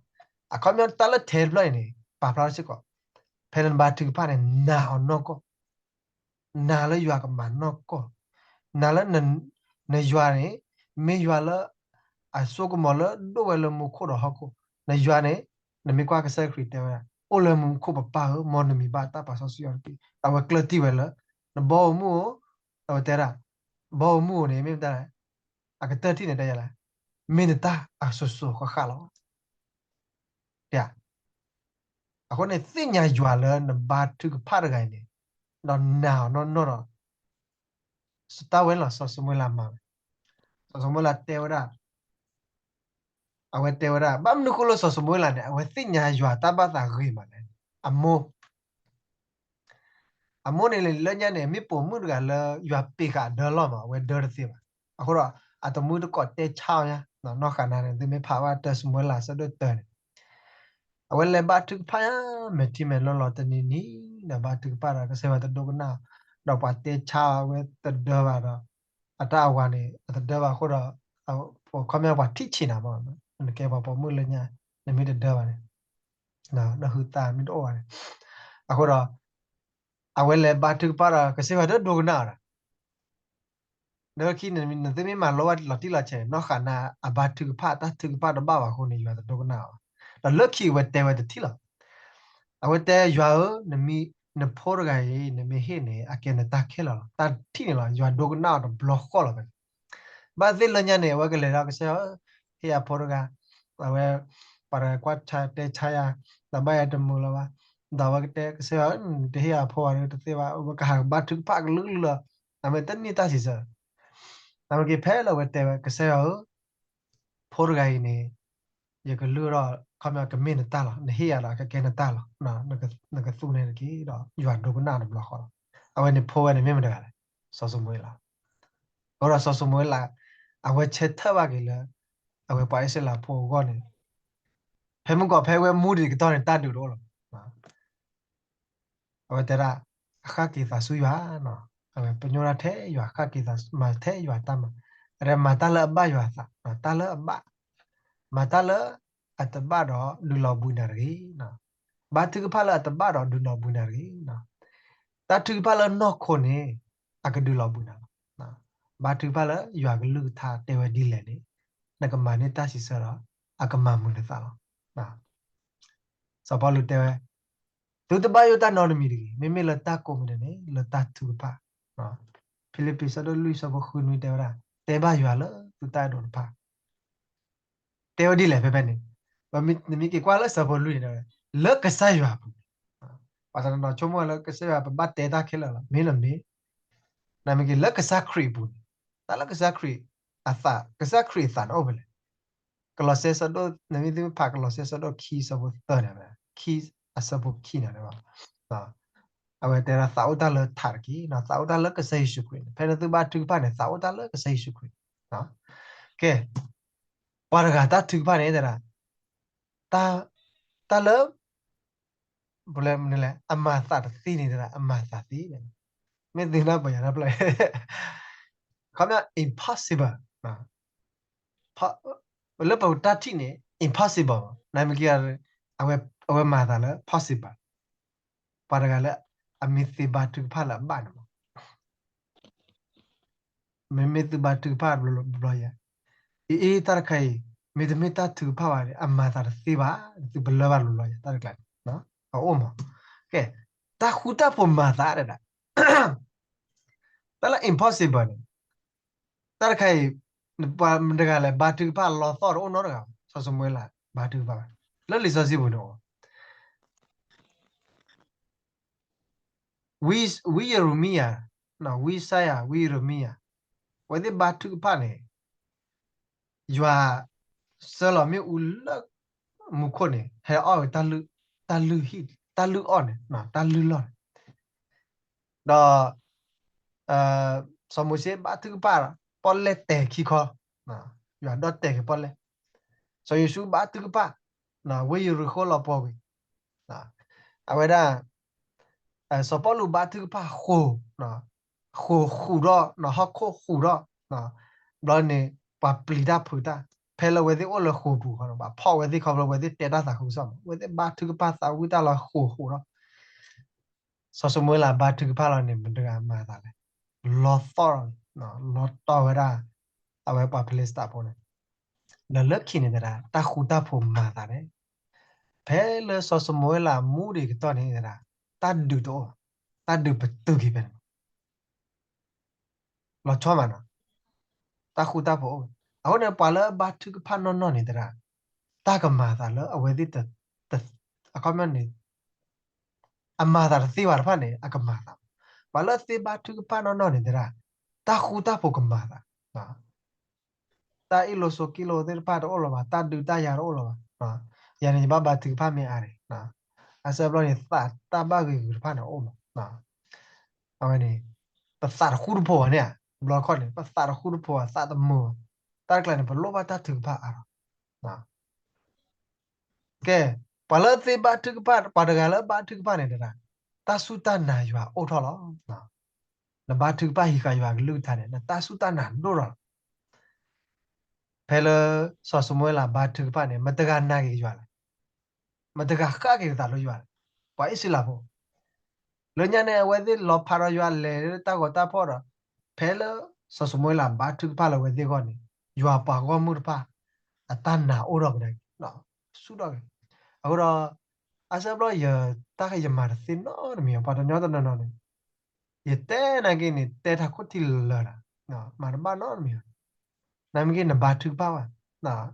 အခီပညီတၢ်လၢထဲတဖျၢၣ်အံၤန့ၣ် ပာ်ဖျါထီၣ်စ့ၢ်ကီး, ဖဲလၢနဘါထုကဖၣ်န့ၣ် နာ်အီၤနီၢ်ကီၢ်, နာ်လၢယွၤကမၤနီၢ်ကီၢ်, နာ်လၢ နယွၤန့ၣ် မ့ၢ်ယွၤလၢ အစိကမီၤလၢဒိၣ်ဝဲလၢမူခိၣ်ဒီးဟီၣ်ခိၣ်, နယွၤန့ၣ် နမ့ၢ်ကွၢ်ကစၢ်ခရံာ်တဲဝဲဒၣ် အိၣ်လၢမူခိၣ်ပပၢ်ဧၢ, မ်နမံၤဘၣ်တၢ်ပာ်စီဆှံအီၤတက့ၢ်. အဝဲကျၢၢ်တံၢ်ဝဲလၢ နဘီဧိၤမုၢ်ဧိၤ, အဝဲတဲဒၣ် ဘီဧိၤမုၢ်ဧိၤန့ၣ် မ့ၢ်မတၤလဲၣ်, အကတၢၢ်ထံၣ်န့ၣ်တဲယၤလဲၣ်, မ့ၢ်နတၢ်အစိၤစိၤဃၣ်ဃၣ်လီၤ. အဃိန့ၣ် သ့ၣ်ညါယွၤလၢနဘါထုကဖၣ်တဂၤအံၤန့ၣ်, ဒီးနာ်အီၤနီၢ်နီၢ်ဒီး တၢ်ဝဲလီၤ စီၤၡမူၤအ့လးမၤဝဲ, စီၤၡမူၤအ့လးတဲဝဲဒၣ်, အဝဲတဲဝဲဒၣ် ဘၣ်မနုၤဃိလၢစီၤၡမူၤအ့လးန့ၣ် အဝဲသ့ၣ်ညါယွၤတၢ်ဘၣ်သးဂ့ၤမးလဲၣ်. အမိၢ် အမိၢ်န့ၣ်လၢညါန့ၣ် မ့ၢ်ပိာ်မုၣ်တဂၤလၢယွၤပ့ၤဃာ်အဒၢလီၢ်မး အဝဲဒၢတသ့ဘၣ်. အဃိဒီး အတမူတကိးတဲဆါအီၤညါ, နီၢ်ဃၤနၤန့ၣ် သုမ့ၢ်ဖးဘၣ်တၢ်စီၤၡမူၤအ့လးဆၢဒိၣ်တၢန့ၣ်, အဝဲလဲၤဘါထုကဖၣ်ညါ မဲာ်ထံမဲာ်နိလီၤတနံၤနံၤ, ဒီးဘါထုကဖၣ်ဒီး ကစၢ်ယွၤတဒိကနၣ်, ဒီးပှၤတဲဆါအဝဲတဒၢဘၣ်ဒီး အတၢ်အဝၤန့ၣ် အတဒၢဘၣ်အဃိဒီး အခီပညီပှၤထံၣ်ဆံးနၤမး, နကဲပှၤပိာ်မုၣ်လၢညါ နမ့ၢ်တဒၢဘၣ်န့ၣ် ဒီးဟုသးမ့ၢ်တအိၣ်ဘၣ်န့ၣ်, အဃိဒီး အဝဲလဲၤဘါထုကဖၣ်ဒီး ကစၢ်ယွၤတဒိကနၣ်အီၤဒီး ဒီးခံ နသုမ့ၢ်မၤလိဘၣ်လီၤတံၢ်လီၤဆဲးန့ၣ် နီၢ်ဃၤနၤအဘါထုကဖၣ် တၢ်ထုကဖၣ်တဘၣ်ဘၣ်အဃိန့ၣ် ယွၤတဒိကနၣ်အီၤဘၣ်. ဒီးလၢခံအဝဲတဲဝဲတထံၣ်လီၤ. အဝဲတဲ ယွၤဧၢ, နမံၤ နဖိတဂၤအံၤ နမ့ၢ်ဟ့ၣ်န့ၣ် အကဲနတၢ်ခဲလၢာ်လီၤ. တၢ်ထံၣ်န့ၣ်လီၤ ယွၤဒိကနၣ်အီၤတဘျီဃီလီၤဖဲန့ၣ်. ဘၣ်သ့ၣ်လၢညါန့ၣ် အဝဲကလဲၤဒီးကစၢ်ယွၤဧၢ, ဟ့ၣ်ယၤဖိတဂၤ, အဝဲ ပှၤတဂၤကွၢ်ဆါတဲဆါယၤ, ဒီးဘၣ်ယၤတမုာ်လၢၤဘၣ်. ဒီးအဝဲကတဲကစၢ်ယွၤဧၢ, နတဟ့ၣ်ယၤဖိဘၣ်ဒီးတသ့ဘၣ်, အဝဲကဟးကဘါထုကဖၣ်ကလုာ်ကလုာ်လီၤ. အမ့ၢ်တန့ၢ်တၢ်စံးဆၢ အဝဲက့ၤဖဲလၢအဝဲတဲဝဲ ကစၢ်ယွၤဧၢ, ဖိတဂၤအံၤန့ၣ် ယကလုၢ်ထီၣ် ခီပညီကမ့ၢ်နတၢ်လီၤ, နဟ့ၣ်ယၤဒီးကကဲနတၢ်လီၤ, နကသူန့ၣ်တက့ၢ်ဒီး ယွၤဒိကနၣ်တဘျီဃီလီၤ. အဝဲန့ၣ်ဖိဝဲန့ၣ်မ့ၢ်မတဂၤလဲၣ်, စီၤၡမူၤအ့လး. အဃိဒီးစီၤၡမူၤအ့လး အဝဲဆၢထၢၣ်ဘၣ်က့ၤလၢ အဝဲပှၤအံၣ်စရ့လးဖိအဂီၢ်န့ၣ် ဖဲမုၢ်ကီၢ်ဖဲဝဲမူဒံးကတီၢ်န့ၣ် တၢ်ဒုးတအိၣ်လီၤ. အဝဲတဲဒၣ် အဃၣ်က့ၤသးဆူယွၤ, အဝဲပညိၣ်ဒၣ်ထဲယွၤ ဃၣ်က့ၤသး မၤထဲယွၤတၢ်မၤ, အဝဲမၤတၢ်လၢအဘၣ်ယွၤအသး, တၢ်လၢအဘၣ်, မၤတၢ်လၢအတဘၣ်ဒီးဒုးလီၤဘှံးနၤတဂ့ၤ, ဘါထုကဖၣ်လၢအတဘၣ်ဒီးဒုးလီၤဘှံးနၤတဂ့ၤ, တၢ်ထုကဖၣ်လၢနီၢ်ခိန့ၣ် အကဒုးလီၤဘှံးနၤလီၤ. ဘါထုကဖၣ်လၢယွၤကလုၢ်ကထါတဲဝဲဒ်လဲၣ်န့ၣ် နကမၤန့ၢ်တၢ်စံးဆၢဒီး အကမၤမုာ်နသးလီၤ. စီၤပီလူးတဲဝဲ သုတဘၣ်ယိၣ်တၢ်နီတမံၤတဂ့ၤ, မ့မ့ၢ်လၢတၢ်ကိးမံၤဒဲးန့ၣ် လၢတၢ်ထုကဖၣ်. ဖံလံးပံးဆၢဒိၣ်လွံၢ်ဆၢဖိဃုနွံတဲဝဲဒၣ် တဲဘၣ်ယွၤလၢသုတၢ်အဲၣ်ဒိးတဖၣ်. တဲဝဲဒ်လဲၣ်ဖဲဖဲန့ၣ်, နမ့ၢ်က့ၤကွၢ်လၢဆၢဖိလွံၢ်န့ၣ် လၢကစၢ်ယွၤအပူၤန့ၣ် ပှၤတနီၤနီၤဆိကမိၣ်လၢကစၢ်ယွၤပဘၣ်တဲတၢ်ခဲလၢာ်လီၤ. မ့ၢ်လီၤမ့ၢ်, နမ့ၢ်က့ၤလၢကစၢ်ခရံာ်အပူၤန့ၣ်, တၢ်လၢကစၢ်ခရံာ်အသး, ကစၢ်ခရံာ်အသးန့ၣ်အိၣ်ဖဲလဲၣ်. ကလီးစဲဆၢဒိၣ်, နမ့ၢ်သုမ့ၢ်ဖးကလီးစဲဆၢဒိၣ်ခံဆၢဖိသၢန့ၣ်, ခံ, အဆၢဖိခံန့ၣ်, အဝဲတဲဒၣ်သးအိၣ်တၢ်လၢထးတက့ၢ်, သးအိၣ်တၢ်လၢကစၢ်ယ့ၣ်ၡူးခရံာ်န့ၣ်, ဖဲလၢသုဘါထုကဖၣ်န့ၣ် သးအိၣ်တၢ်လၢကစၢ်ယ့ၣ်ၡူးခရံာ်န့ၣ်. ကဲ, ပှၤတဂၤတၢ်ထုကဖၣ်န့ၣ်တဲဒၣ်, တၢ်, တၢ်လၢ ပလဲၣ်မနုၤလဲၣ်, အမၤသးတသ့န့ၣ်တဒၣ်, အမၤသးသ့, မ့ၢ်သုနၢ်ပၢၢ်ယၤတၢ်ဖျၢၣ်, ခီပညီ impossible, လၢပတၢ်ထံၣ်န့ၣ် impossible, နမ့ၢ်က့ၤ, အဝဲမၤသးလၢ possible, ပှၤတဂၤလၢအမ့ၢ်သ့ဘါထုကဖၣ်လၢအဘၣ်န့ၣ်မး မ့မ့ၢ်သုဘါထုကဖၣ်ဘျီဘျီယၤ, အအ့ တၢ်တခါအံၤ မ့တမ့ၢ်တၢ်ထုကဖၣ်ဘၣ်န့ၣ် အမၤသးတသ့ဘၣ်, သုပလၢဘၣ်ဘျီဘျီယၤ တၢ်တကျါန့ၣ်, အအိၣ်မး, ကဲ, တၢ်ဃူတၢ်ဖိးမၤသးဒၣ်, တၢ်လၢ impossible န့ၣ်, တၢ်တခါအံၤ, ပှၤမတဂၤလဲၣ် ဘါထုကဖၣ်လီၤသီၣ်တအိၣ်နီတဂၤ, စီၤၡမူၤအ့လး ဘါထုကဖၣ်, လၢလံာ်စီဆှံပူၤန့ၣ် ဝံယရမံယၤ, ဝံစါယၤ, ဝံယရမံယၤ, အဝဲသ့ၣ်ဘါထုကဖၣ်န့ၣ်, ယွၤ စၢလီၤမ့ၣ်အူလၢမူခိၣ်န့ၣ် ဟဲအီၣ်ဝဲ တၢ်လုၢ်ဟံၣ်, တၢ်လုၢ်အီၣ်န့ၣ်, တၢ်လုၢ်လီၢ်န့ၣ်, ဒီး စီၤမိၤၡ့ဘါထုကဖၣ်, ပီၣ်လဲၣ်တဲာ်ခံခီ, ယွၤဒီၣ်တဲာ်က့ၤပီၣ်လဲၣ်, စီၤယိၤၡူဘါထုကဖၣ်, ဝ့ၢ်ယရံၤဃိၣ်လီၤပှီၤကွံာ်, အဝဲဒၣ် စီၤပီလူးဘါထုကဖၣ်ဃိာ်, ဃိာ်ဃူးထီၣ်, ဟီၣ်ခိၣ်ဃူးထီၣ်, ဘျီန့ၣ် ပှၤပျံၤတၢ်ဖုးတၢ်, ဖဲလၢအဝဲသ့ၣ်အိၣ်လၢဃိာ်ပူၤဃီန့ၣ် ပှၤဖီၣ်ဝဲသ့ၣ်ခီဖျိဝဲသ့ၣ်တဲတၢ်သးခုကစီၣ်မး, အဝဲသ့ၣ်ဘါထုကဖၣ်သးဝံၣ်တၢ်လီၤဃိာ်ဃူးထီၣ်, စီၤၡမူၤအ့လးဘါထုကဖၣ်လီၤန့ၣ် မတဂၤမၤသးလဲၣ်, လီၤသီၣ်, လီၤတီၢ်ဝဲဒၣ် အဝဲပှၤဖလ့စတံဖိန့ၣ်, ဒီးလၢခံန့ၣ်သရၣ် တၢ်ဃူတၢ်ဖိးမၤသးန့ၣ်, ဖဲလၢစီၤၡမူၤအ့လးမူဒံးကတီၢ်န့ၣ်သရၣ်, တၢ်ဒုးတအိၣ်, တၢ်ဒုးပတုာ်က့ၤဖဲန့ၣ် လီၤဆီမးနီၤ, တၢ်ဃူတၢ်ဖိးအိၣ်, အဃိန့ၣ် ပှၤလၢအဘါထုကဖၣ်နီၢ်နီၢ်န့ၣ်သရၣ်, တၢ်ကမၤသးလၢအဝဲသ့ၣ်တ, အခီပညီန့ၣ်, အမၤသးတသ့ဘၣ်တဖၣ်န့ၣ် အကမၤသး, ပှၤလၢအသ့ဘါထုကဖၣ်နီၢ်နီၢ်န့ၣ်သရၣ်, တၢ်ဃူတၢ်ဖိးကမၤသး တၢ်အ့ၣ်လိာ်ဆိးက့လိာ်သ့ၣ်တဖၣ်တအိၣ်လၢၤဘၣ်, တၢ်ဒုးတၢ်ယၤတအိၣ်လၢၤဘၣ်, ယၤန့ၣ် ယဘၣ်ဘါထုကဖၣ်မ့ၢ်အါန့ၣ်, အဆၢဘျီန့ၣ် သးတၢ်ဘၣ်ဂ့ၤဂ့ၤတဖၣ်န့ၣ်အိၣ်မး, အဝဲန့ၣ်, ပသးတဃူတဖိးဘၣ်န့ၣ်ဧါ, ဘျီခီန့ၣ် ပသးတဃူတဖိးဘၣ်, သးတမုာ်ဘၣ်, တၢ်တကျါန့ၣ် ပလိၣ်ဘၣ်တၢ်ထုကဖၣ်အါထီၣ် ကဲ, ပှၤလၢသ့ဘါထုကဖၣ်, ပှၤတဂၤလၢဘါထုကဖၣ်န့ၣ်တဒၣ်, တၢ်စူၢ်တၢ်နာ်ယွၤအိၣ်ထီၣ်လီၤ. နဘါထုကဖၣ်ဟံးဃာ်ယွၤကလုၢ်ကထါန့ၣ် နတၢ်စူၢ်တၢ်နာ်ဒိၣ်ထီၣ်လီၤ. ဖဲလၢစီၤၡမူၤအ့လးဘါထုကဖၣ်န့ၣ် မတဂၤနာ်က့ၤယွၤလဲၣ်. မတဂၤဃၣ်က့ၤအသးလၢယွၤလဲၣ်. ပှၤအံၣ်စရ့လးဖိ လၢညါန့ၣ် အဝဲသ့ၣ်လီၤဖးဒီးယွၤလဲၤလၢတၢ်ဂီၤတၢ်ဖီၣ်ဒီး, ဖဲလၢစီၤၡမူၤအ့လးဘါထုကဖၣ်လၢအဝဲသ့ၣ်အဂီၢ်န့ၣ်, ယွၤပှၤဂီၢ်မုၢ်တဖၣ် အတၢ်နာ်အိၣ်ထီၣ်ကဒါက့ၤ, ဆူၣ်ထီၣ်က့ၤ. အဃိဒီး, အါစၢဘျီယ, တၢ်ယမၤတသ့နီတမံၤ, ပှၤတနီၤတနီၤနီၤန့ၣ်, ယတဲနာ်က့န့ၣ် တဲထးခိၣ်ထံလၢာ်လၢာ်, မၤတဘၣ်နီတမံၤ. နမ့ၢ်က့န့ၣ် နဘါထုကဖၣ်ဘၣ်,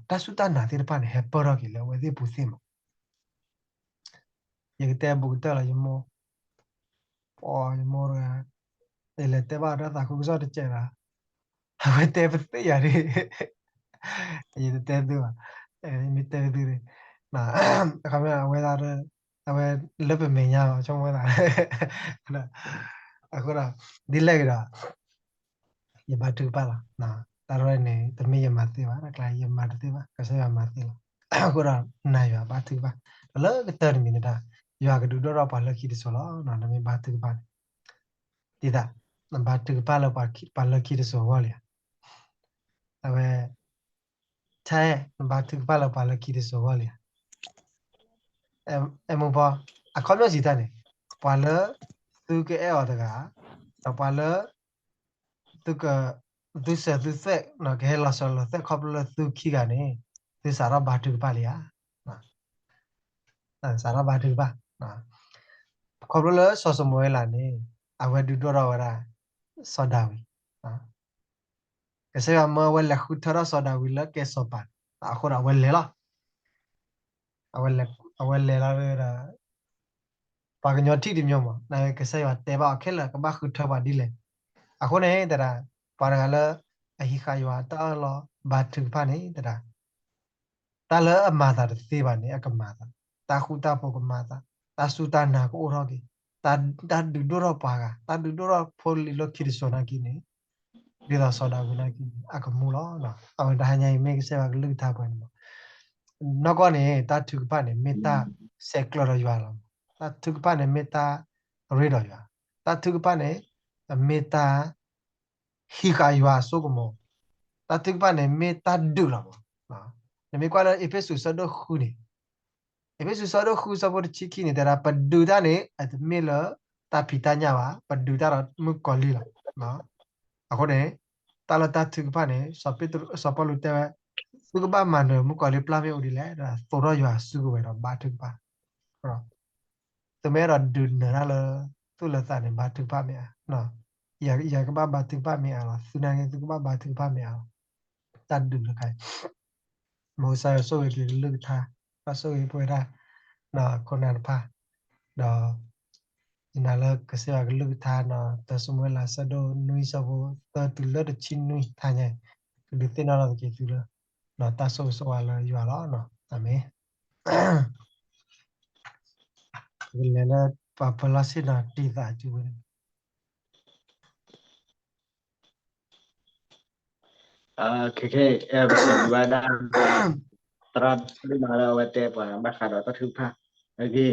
တၢ်စူၢ်တၢ်နာ်သ့ၣ်တဖၣ်န့ၣ် ဟဲပၢၢ်ထီၣ်က့ၤလၢအဝဲသ့ၣ်ပူၤသ့ၣ်မး. ယကတဲဘူးကတၢၢ်လီၤ ယမိၢ်, ယမိၢ်တဂၤ, ယလဲၤတဲဘၣ်တၢ်သးခုကစီၣ်တစဲးဒီး, အဝဲတဲပသ့ၣ်ယၤဒ်, ယတတဲသုဘၣ်, မ့ၢ်တဲသု, အခီပညီအဝဲဒၣ်, အဝဲလၢပမဲာ်ညါလီၤ ဆိကမိၣ်သး, အဃိဒီး, ဒ်လဲၣ်ဂ့ၤဒီး ယဘါထုကဖၣ်လီၤ. တၢ်ရဲၣ်န့ၣ် တမ့ၢ်ယမၤသ့ဘၣ်, တၢ်ကျါယမၤတသ့ဘၣ်, ကစၢ်ယွၤမၤသ့လီၤ. အဃိဒီး နာ်ယွၤဘါထုကဖၣ်, ဒီးလၢကတၢၢ်တမံၤန့ၣ်ဒၣ်, ယွၤကဒုးဒိၣ်ထီၣ်ပှၤလၢခံတစိၤလီၤ. နမ့ၢ်ဘါထုကဖၣ်န့ၣ်, ဒ်သိး, နဘါထုကဖၣ်လၢပှၤလၢခံတစိၤအဂီၢ်လံဧါ. အဝဲ, ထဲ, နဘါထုကဖၣ်လၢပှၤလၢခံတစိၤအဂီၢ်လံဧါ. အဲမိၢ်ဖီ, အခီပညီစံးတၢ်န့ၣ်, ပှၤလၢသုကအဲၣ်အီၤတဂၤ, ဒီးပှၤလၢ သုက, သုစၢၤသုသွဲၣ်, ကဟဲလီၤစၢၤလီၤသွဲၣ်ခီဖျိလၢသုခံဂၤန့ၣ်, သုစးထီၣ်ဘါထုကဖၣ်လံဧါ. စးထီၣ်ဘါထုကဖၣ်, ခီဖျိလၢစီၤၡမူၤအ့လးန့ၣ်, အဝဲဒုးဒိၣ်ထီၣ်ဝဲဒၣ် စီၤဒၤဝံး, ကစၢ်ယွၤမၢအဝဲလဲၤဃုထၢထီၣ်စီၤဒၤဝံးလၢကဲစီၤပၤ, အဃိဒီးအဝဲလဲၤလီၤ. အဝဲလဲၤလီၤဒီး ပှၤကညီထံၣ်တမံၤမး, နကစၢ်ယွၤတဲဘၣ်အီၤခဲလၢာ် ကဘၣ်ဃုထၢပှၤဒ်လဲၣ်. အဃိန့ၣ် သရၣ်, ပှၤတဂၤလၢ အဟံးဃာ်ယွၤတၢ်အၢၣ်လီၤ ဘါထုကဖၣ်န့ၣ် သရၣ်, တၢ်လၢအမၤသးတသ့ဘၣ်န့ၣ် အကမၤသး, တၢ်ဃူတၢ်ဖိးကမၤသး, တၢ်စူၢ်တၢ်နာ်ကအိၣ်ထီၣ်က့ၤ, တၢ်ဒုးဒိၣ်ထီၣ်ပှၤဂၤ, တၢ်ဒုးဒိၣ်ထီၣ်ဖိလံၤလၢခံတစိၤနာ်က့န့ၣ်, ဒ်သိးစီၤဒၤဝံးနာ်က့န့ၣ် အကမူလီၤ. အဝဲတဟါညါအံၤ မ့ၢ်ကစၢ်ယွၤကလုၢ်ကထါပှၤန့ၣ်မး, နီၢ်ကီၢ်န့ၣ် တၢ်ထုကဖၣ်န့ၣ် မ့ၢ်တၢ်ဆဲးကျၢဒီးယွၤလီၤ. တၢ်ထုကဖၣ်န့ၣ် မ့ၢ်တၢ်ရ့ဒီးယွၤ, တၢ်ထုကဖၣ်န့ၣ် မ့ၢ်တၢ် ဟံးဃာ်ယွၤအစိကမီၤ, တၢ်ထုကဖၣ်န့ၣ် မ့ၢ်တၢ်ဒုးလီၤမး. နမ့ၢ်ကွၢ်လၢအ့းဖ့းစူး ဆၢဒိၣ်ဃုန့ၣ်, အ့းဖ့းစူး ဆၢဒိၣ်ဃု ဆၢဖိတဆံခံန့ၣ် တဲဒၣ် ပဒုးတၢ်န့ၣ် အတမ့ၢ်လၢတၢ်ဖံးတၢ်ညၣ်ဘၣ်, ပဒုးတၢ်ဒီးမုၣ်ကီၤလံၢ်လီၤ. အဃိန့ၣ် တၢ်လၢတၢ်ထုကဖၣ်န့ၣ် စီၤပီလူးတဲဝဲ, သုကဘၣ်မၤနၢၤမုၣ်ကီၤလံၢ်ပျၢ်မ့ၢ်အိၣ်ဒ်လဲၣ်, သိးထီၣ်ယွၤအစုကဝဲၤဒီးဘါထုကဖၣ် သုမ့ၢ်အဲၣ်ဒိးဒုးနၢၤတၢ်လၢ သူၣ်လၢသးန့ၣ် ဘါထုကဖၣ်မ့ၢ်အါ, ယကဘၣ်ဘါထုကဖၣ်မ့ၢ်အါလီၤ, သုနာ်က့ သုကဘၣ်ဘါထုကဖၣ်မ့ၢ်အါလီၤ. တၢ်ဒုးလၢခါအံၤ မ်ကစၢ်ယွၤဆိၣ်ဂ့ၤက့ၤကလုၢ်ကထါ, ဘၣ်ဆိၣ်ဂ့ၤပဝဲဒၣ် ခိၣ်နၢ်တဖၣ်, ဒီး ယနာ်လၢကစၢ်ယွၤကလုၢ်ကထါနီၤ တၢ်စမူၤအ့လး ဆၢဒိၣ်နွံ ဆၢဖိသၢတုၤလၢတဆံနွံ တဟါညါအံၤ ကဒုးသ့ၣ်နီၣ်ထီၣ်က့ၤသုလၢ တၢ်ဆိၣ်ဂ့ၤဆိၣ်ဝါလၢယွၤလီၤ. အၤမ့ၣ်. ပကလဲၤလၢပှၤပၢၤလီၢ်ဆ့ၣ်နီၤ တံၤသးစုဝဲန့ၣ် ခဲခဲ ပစံးဘျုးဘၣ်ဒၣ် သရၣ်ဒိၣ်မးလၢအဝဲတဲပှၤဘၣ်ဃးဒီးတၢ်ထုကဖၣ်အဂ့ၢ်